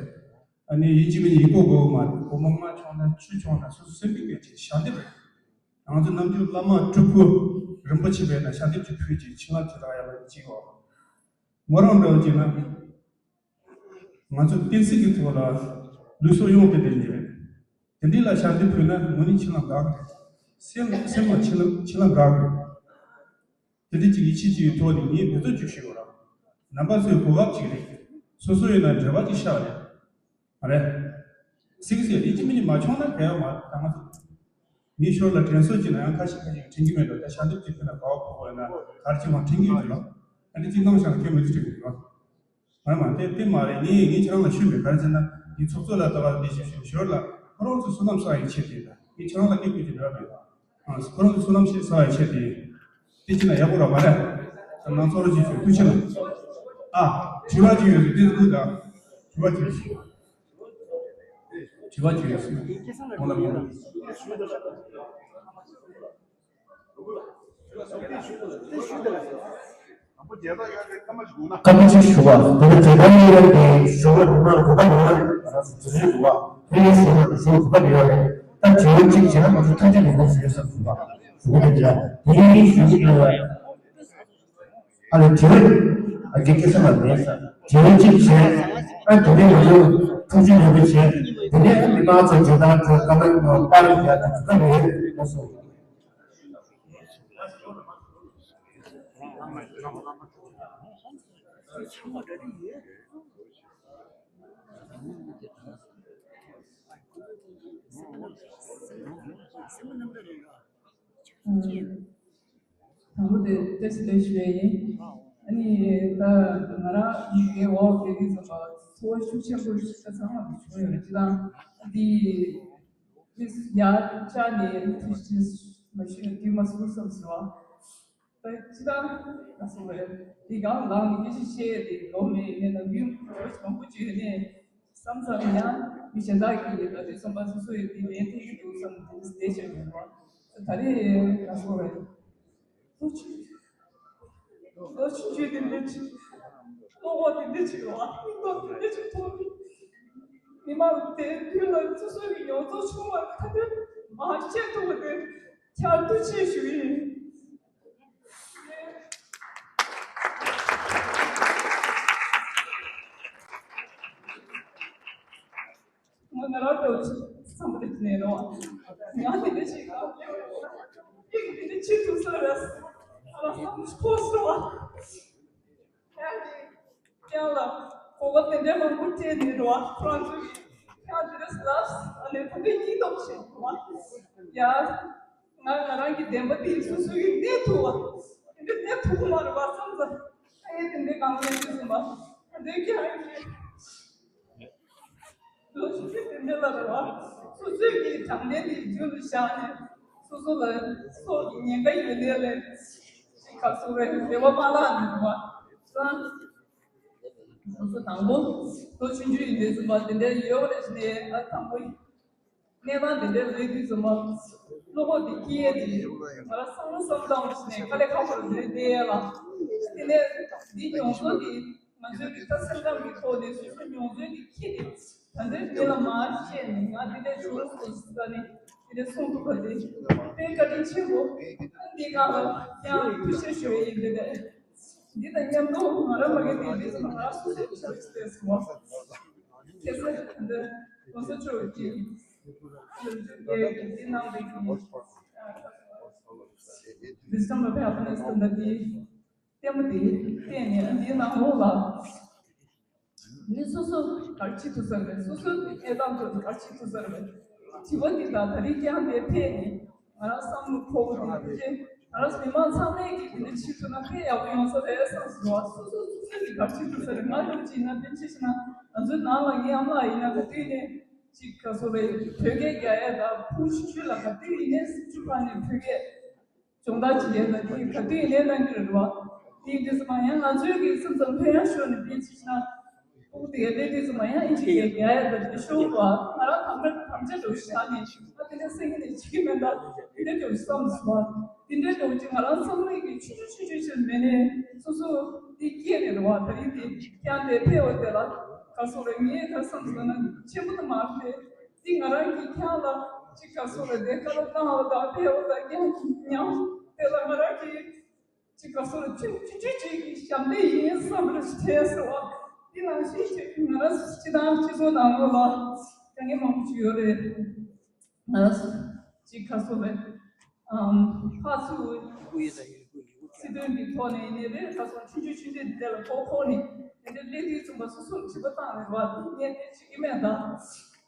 ཨ་ནི་ཡིན་གཅིག་མིན་གཉིས་ཡིན་གོ་དགོས་མ་རེད། སྒོར་མོ་ལྔ་བྱུང་ན་བཅུ་བྱུང་ན་སོ་སོ་སེམས་པའི་གལ་ཆེ་ཞལ་འདེབས་རེད། ང་ཚོ་ནམ་རྒྱུན་བླ་མ་སྤྲུལ་སྐུ་རིན་པོ་ཆེ་བས་ན་ཞལ་འདེབས་ཀྱི་ཕུལ་གྱི་ཕྱི་ལ་ཅི་རག་ཡ་ལ་གཅིག་བ། མོ་རང་འདྲ་བ་ཅིག་ན། ང་ཚོ་བསྟན་སྲིད་ཀྱི་ཐོག་ལ་ལུས་སྲོག་གཡོག་སྟེ་བསྡད་ནས་རེད། དེ་འདྲའི་ལ་ཞལ་འདེབས་ཕུལ་ན་དངོས་གནས་ཕྱི་ལ་དགའ་གི་རེད། སེམས་སེམས་ལ་ཕྱི་ལ་ཕྱི་ལ་དགའ་གི་རེད། དེ་འདྲ་ཅིག་ཡིད་ཆེས་ཅིག་ཡོད་ཐོག་ནས་ངས་འབད་རྩོལ་ཅིག་ཞུས་པ་ར། རྣམ་པ་ཚོའི་གོ་སྐབས་ཅིག་རེད། སོ་སོ་ཡོད་ན་འབྲེལ་བ་ཅིག་ཤར་རེད། མ་རེད། སིག་སི་ཡིན་གཅིག་མིན་གཉིས་མ་བྱུང་ན་གལ་ཡོད་མ་རེད། ད་ང་ཚོ་ངའི་ཞོར་ལ་དྲན་གསོ་ཅིག་ན་ཡང་ཁ་ཤས་ཁ་ཤས་ཀྱིས་དྲན་གྱི་མེད་འགྲོ། ད་ཞལ་འདེབས་ཅིག་ཕུལ་ན་དགའ་བ་ཕོག་པ་ཡོད་ན་ག་རེ་ཅིག་མ་དྲན་གྱི་ཡོད་ཀྱི་རོ། ཨ་ནི་ཅིག་གནང་བཞག་ན་སྐད་མི་ཚུགས་དྲན་གྱི་རོ། མ་མ་དེ་དེ་མ་རེད། ངས་ངས་ཁྱེད་རང་ལ་ཞུས་མེད། ག་རེ་ཟེར་ན་ངས་ཚོགས་གཙོ་ལ་ལྟ་བ་ལས་ཞིབ་ཞུ་ཞོར་ལ་ཁོ་རང་ཚོ་བསོད་ནམས་བསགས་ཡའི་ཆེད་དེ་ད་ངས་ཁྱེད་རང་ལ་སྐད་སྐུལ་གྱི་འདྲ་མེད། ཨ་ཁོ་རང་ཚོ་བསོད་ནམས་ཞིག་བསགས་ཡའི་ཆེད་དེ་དེ་ཅི་ན་ཡག་པོ་ར་མ་རེད། ད་ནང་ཚོགས་ར་ཅིག་ཞུ་ཐུགས་ཆེ་ལ། ཨ་དྲི་བ་ཅིག་ཡོད་རེད། དེ་ཚོ་ད་དྲི་བ་ཅིག་ཞུ། དྲི་བ་ཅིག་ཡོད་སྲིད། ཁོང་ལ་ཡོང་། བཀའ་མོལ་ཅིག་ཞུ་བ། དེ་ནི་དེ་ལྟར་ཡིན་ན་དེ་ཞུ་བ་རུ་མ་རུ་བ་ཡོད་རེད། ང་རང་ཚོ་དེ་རེད་འདུག་བ། དེ་ཡིན་ཟེར་ན་ཞུ་བ་རུ་བ་ཡོད་རེད། ད་དྲི་བ་གཅིག་བྱས་ན་ང་ཚོ་ཐམས་ཅད་ལས་འགུལ་བྱེད་ས་རུ་བ་ཞུ་གི་རེད། དེ་ཡིན་ཞུ་གི་ཡོད་རེད། ཨ་ལས་དྲི་བ་ཨ་ཀེ་སྐལ་བཟང་ལགས་ལན་ས་དྲི་བ་གཅིག་བྱས། ཨ་དེ་ནས་ང་ཚོ་ཐུགས་རྗེ་ལེགས་པོ་བྱས། དེ་ནས་མི་མང་ཚོ་ཇི་ལྟར་ཚོ་བཀའ་མོལ་པར་ཡ་ཐུགས་ཁག་རེད་ལགས་སོ། དང་པོ་དེ་བཀྲ་ཤིས་བདེ་ལེགས་ཞུ་ཡ་ཡིན། ཨ་ནི་ད་ང་རང་ཡི་གེ་འོག་དེ་དུས་ཙམ་པ་ཚོར་བ་ཤུགས་ཆེན་པོ་ཞིག་ད་ཚང་མ་བྱུང་ཡོད་རེད། ཅི་དང་འདི་མི་ཡར་བཅར་ནས་ཐུགས་རྗེ་ཆེ་མ་ཞུས་ན་དུས་མ་སོང་བསམ་སོང་། ད་ཅི་ད་ང་སོང་བས་འདི་གང་ལངས་ནས་སྐད་ཆ་བཤད་དེ་ལོ་མེད་ནས་ད་མི་མང་པོ་བྱུང་ནས་བསམ་ཚར་ན་ཡང་མི་གཞན་དག་གིས་ད་དུས་ཙམ་པ་སོ་སོ་ཡི་དེ་ལན་ཐེག་གི་འདུག་བསམ་དེ་བསྡད་བྱས་མེད་པ། ད་རེས་ང་སོང་བས་ལོ་ཆུང་ལོ་ཆུང་ཆུང་དེ་འདྲ་ཅིག་བློ་ཁོག་དེ་འདྲ་ཅིག་ཡོད་པ། སྙིང་སྟོབས་དེ་འདྲ་ཅིག་ཐོབ་པས། མི་མང་དེ་དུས་ལ་སོ་སོ་གི་ཡོངས་རྫོགས་ཆུང་བ་ཁ་ཐོན་མ་བཤད་ཐུབ་པ་དེ་ཁྱར་ཐུགས་རྗེ་ཆེ་ཞུ་ཡིན། ང་ང་རང་ལྟ་བུ་བསམ་པ་དེ་ནས་རོ། ང་དེ་འདྲ་ཞིག་ག་ཡིག་དེ་འདྲ་བྱེད་ཐུབ་ས་རེད། ང་རང་བསམ་ཐོག་སོང་བ། ཡང་ལ་གོ་སྐབས་དེ་འདྲ་མང་པོ་སྤྲད་ནས་རོ། ཁོ་རང་ཚོ་གིས་ཡང་དེ་འདྲ་ལབ། ཨ་ནི་ཁོ་ཚོས་སྙིང་སྟོབས་ཆེ་བ། ཡ། ང་ང་རང་གི་བདེན་པ་དེ་སོ་སོ་གིས་གནས་ཐུབ་པ། དེ་འདྲ་གནས་ཐུབ་ཀྱི་མ་རེད་པ་བསམ་ཙང་། ཨ་ཡེ་དེ་འདྲ་གང་ལ་ཡིན་དུས་ཙམ་པ། ཨ་འདྲའི་ཀྱང་ཡིན། ལོ་ཆུང་ཆུང་དེ་འདྲ་ལ་རེད་པ། སོ་སོའི་གི་དྲང་བདེན་དེ་རྒྱུན་དུ་བཞག་ནས་སོ་སོ་ལ་སྲོག་གི་ཉེན་ཁ་ཡོད་ནའི་ལས་ཅིག་ག་སོ་རེད་རེ་བ་མ་བརླག་ནས་རེད་པ། སང་སོ་སོ་དང་པོ་ལོ་ཆུང་ཆུང་ཡིན་དུས་ཙམ་པ་དེ་འདྲ་ཡོད་རེད་ཟེར་ནས། ཨ་དང་པོ་གནས་སྟངས་དེ་འདྲ་རེད་དུས་ཙམ་པ། བློ་ཁོག་དེ་སྐྱེ་ཡས་དེ་ང་རང་བསམ་བློ་བསམ་སྟངས་ཞིག་ནས་དཀའ་ལས་ཁག་པོ་རེད་བསྡད་ཡས་ལ། དེ་ནས་འདི་མྱོང་ཚོར་དེ་ང་ཚོའི་རིག་གསར་སེམས་ཁམས་ཀྱི་ཐོག་ནས་སོ་སོའི་མྱོང་ཚོར་དེ་འཁྱེར་ཏེ་ད་ལྟའི་མི་ལ་མར་བཤད་ནས་ང་འདི་འདྲ་བྱུང་སོང་ཟེར་ནས་དེ་འདྲ་གསུང་ཐུབ་པ་དེ་དཔེ་བཀའ་དྲིན་ཆེན་པོ། འདི་སྒང་ལ་ཡང་ཐུགས་རྗེ་ཆེ་ཞུ་ཡས་ཡིན། དེ་ནས་འདི་དང་མཉམ་དུ་ང་རང་མ་གི་དེ་འདྲ་ང་རང་སོ་སོའི་ཆབ་སྲིད་དེ་སོང་བ། ཁྱེད་ཚོ་འདི་གོང་ས་མཆོག་གིས་ལོ་རྒྱུས་དེ་གནང་བའི་གི་Wisdom of Happiness ཟེར་འདི་ལྟད་མོ་དེ་བལྟས་ནས་འདིའི་ནང་ལོགས་ལ་མི་སོ་སོ་ག་རེ་བྱེད་ཐུབ་ས་རེད། སོ་སོའི་གནས་སྟངས་ཁྲོད་དུ་ག་རེ་བྱེད་ཐུབ་ས་རེད། དྲི་བ་འདི་དང་ད་རིང་ཀྱང་འདིར་ཕེབས་ནས་ང་རང་བསམ་བློ་འཁོར་བ་དང་དེ་བཞིན་ང་རང་མི་མང་ཚང་མས་ཀྱིས་དེ་འདྲ་བྱེད་ཐུབ་ན་དཔེ་ཡག་པོ་ཡོང་ས་རེད་བསམ་སོང་བ། སོ་སོ་སོ་སོ་གིས་ག་རེ་བྱེད་ཐུབ་ས་རེད། ང་ཡོད་ཅིག་ཡིན་ན་དེ་ཅི་ཞིག་ན་ང་ཚོའི་ནང་ལ་ངའི་ཨ་མ་ལགས་ཡིན་ན་ག་དུས་ནས་ཅིག་ག་སོ་རེད། བོད་སྐད་རྒྱག་ཡས་དང་ཕུ་ཆུ་ཆུ་ལ་ག་དུས་ཡིན་ནས་སུམ་ཅུ་པ་ནས་བོད་སྐད་སྦྱོང་བརྡར་བྱེད་ཡས་དང་དེ་ག་དུས་ཡིན་ནས་གནང་གི་རེད་བ། དེ་ཡིན་དུས་ཙམ་པ་ཡང་ང་ཚོའི་གི་སེམས་ཙམ་ཕན་ཡང་ཤོར་ནས་དེ་ཅི་ཞིག་ན་ཕྲུ་གུ་དེ་ག་སླེབས་དུས་ཙམ་པ་ཡང་ཨིན་ཇི་སྐད་རྒྱག་ཡས་དང་དེ་ཤོར་བ། ང་རང་དམ་དྲག་དམ་བཅའ་འདྲ་བོ་བཞག་ནས་ཨ་ ནས་སེང་གེ་ནས་བྱེད་ཀྱི་མེད་ད། དེ་འདྲ་འདྲ་བོ་བསམ་སོང་བ། དེ་འདྲ་འདྲ་བོ་ཅིག་ང་རང་བསམ་བློ་ཡི་ཆུང་ཆུང་ཆུང་ཆུང་ཆུང་མེད་ནས་སོ་སོ་དེ་སྐྱེས་ནས་རེད་བ། ད་རིང་དེ་ཀྱང་དེ་ཕེབས་པ་དེ་ལ་ག་སོ་རེད། ངས་ད་བསམ་སོང་ན་ཆེན་པོ་དུ་མ་རེད། དེ་ང་རང་གིས་ཀྱང་ལ་ཅིག་ག་སོ་རེད། དེ་ཁ་ལ་བཏང་བ་དང་ཕེབས་པ་དང་ཀྱང་ཉམས་དེ་ལ་ང་རང་གིས་ཅིག་ག་སོ་ལ་ཆུང་ཆུང་ཆུང་ཆུང་གི་ཞབས་འདེགས་ཡིན་བསམ་པ་ཞིག་དྲན་སོང་བ། འདི་ནང་བཞིན་ཅིག་ང་རང་སྤྱི་དང་སྤྱི་ཚོགས་ནང་ལོགས་ལ་དཀའ་ངལ་མང་པོ་ཅིག་ཡོད་རེད། ང་རང་ཅིག་ག་སོ་ལ་ཨམ་ཕར་ཚུར་སྲིད་དོན་གྱི་ཐོག་ནས་ཡིན་ནའི་རེད། ག་སོ་ཆུང་ཆུང་ཆུང་ཆུང་འདི་ལ་ཕོག་ཕོག་ནས་དེ་འདྲ་སླེབས་དུས་ཙམ་པ་སོ་སོར་དྲི་བ་བཏང་རེད་བ། འདི་ངས་དེ་བྱེད་ཀྱི་མེད་ད།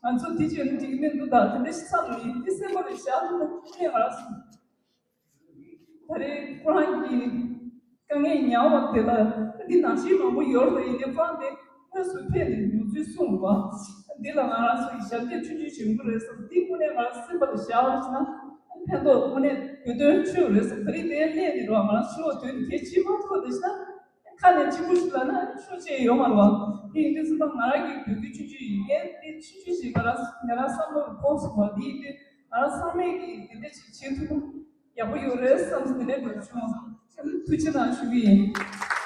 ང་ཚོ་འདི་བྱས་ན་འགྲིག་གི་མི་འདུག་ད། དེ་འདྲ་ཞིག་བསམ་ནས་འདི་སེམས་པ་ལ་བཞག་ན་ངས་ང་རང་སོང་། ད་རེས་ཁོ་རང་གི་དཀའ་ངལ་མྱངས་པ་དེ་ལ་འདི་ནང་བཞིན་མང་པོ་ཡོད་རེད། ཡིན་ནའི་ཁོ་རང་དེ་དངོས་སུ་ཕེབས་ནས་ཡོང་ཚུལ་གསུངས་པ། འདི་ལ་ང་རང་ཚོ་ཡི་ཞབས་འདེགས་ཆུང་ཆུང་ཞིག་ཡོང་གི་རེད་བསམ། འདི་དངོས་གནས་ང་རང་སེམས་པ་ལ་བཞག་པ་ཞིག་ན་ཕན་ཐོགས་དངོས་གནས་དགོས་དོན་ཆེ་བ་རེད་བསམ། ད་རེས་དེ་སླེབས་ནས་རོགས་ང་རང་ཆེ་བ་དོན་གལ་ཆེ་མ་ཐོག་དེ་ཞིག་ན་ཁ་ནས་གཅིག་པུ་ཞིག་ལབ་ན་ཆོག་ཅེས་ཡོད་མ་རེད་བ། དེ་ཡིན་དུས་ཙམ་པ་ང་རང་གི་དགོས་རྒྱུ་ཆུང་ཆུང་ཡིན། ངས་དེ་ཆུང་ཆུང་ཞིག་ང་རང་ང་རང་བསམ་བློ་ལ་འཁོར་སོང་བ། དེ་ཡིན་དུས་ང་རང་ཚང་མས་ཀྱིས་དེ་འདྲ་ཞིག་བྱེད་ཐུབ་ན་ཡག་པོ་ཡོད་རེད་བསམ་སོང་། དེ་འདྲ་འདྲ་བྱུང་། ཐུགས་རྗེ་གནང་ཞུ་གི་ཡིན།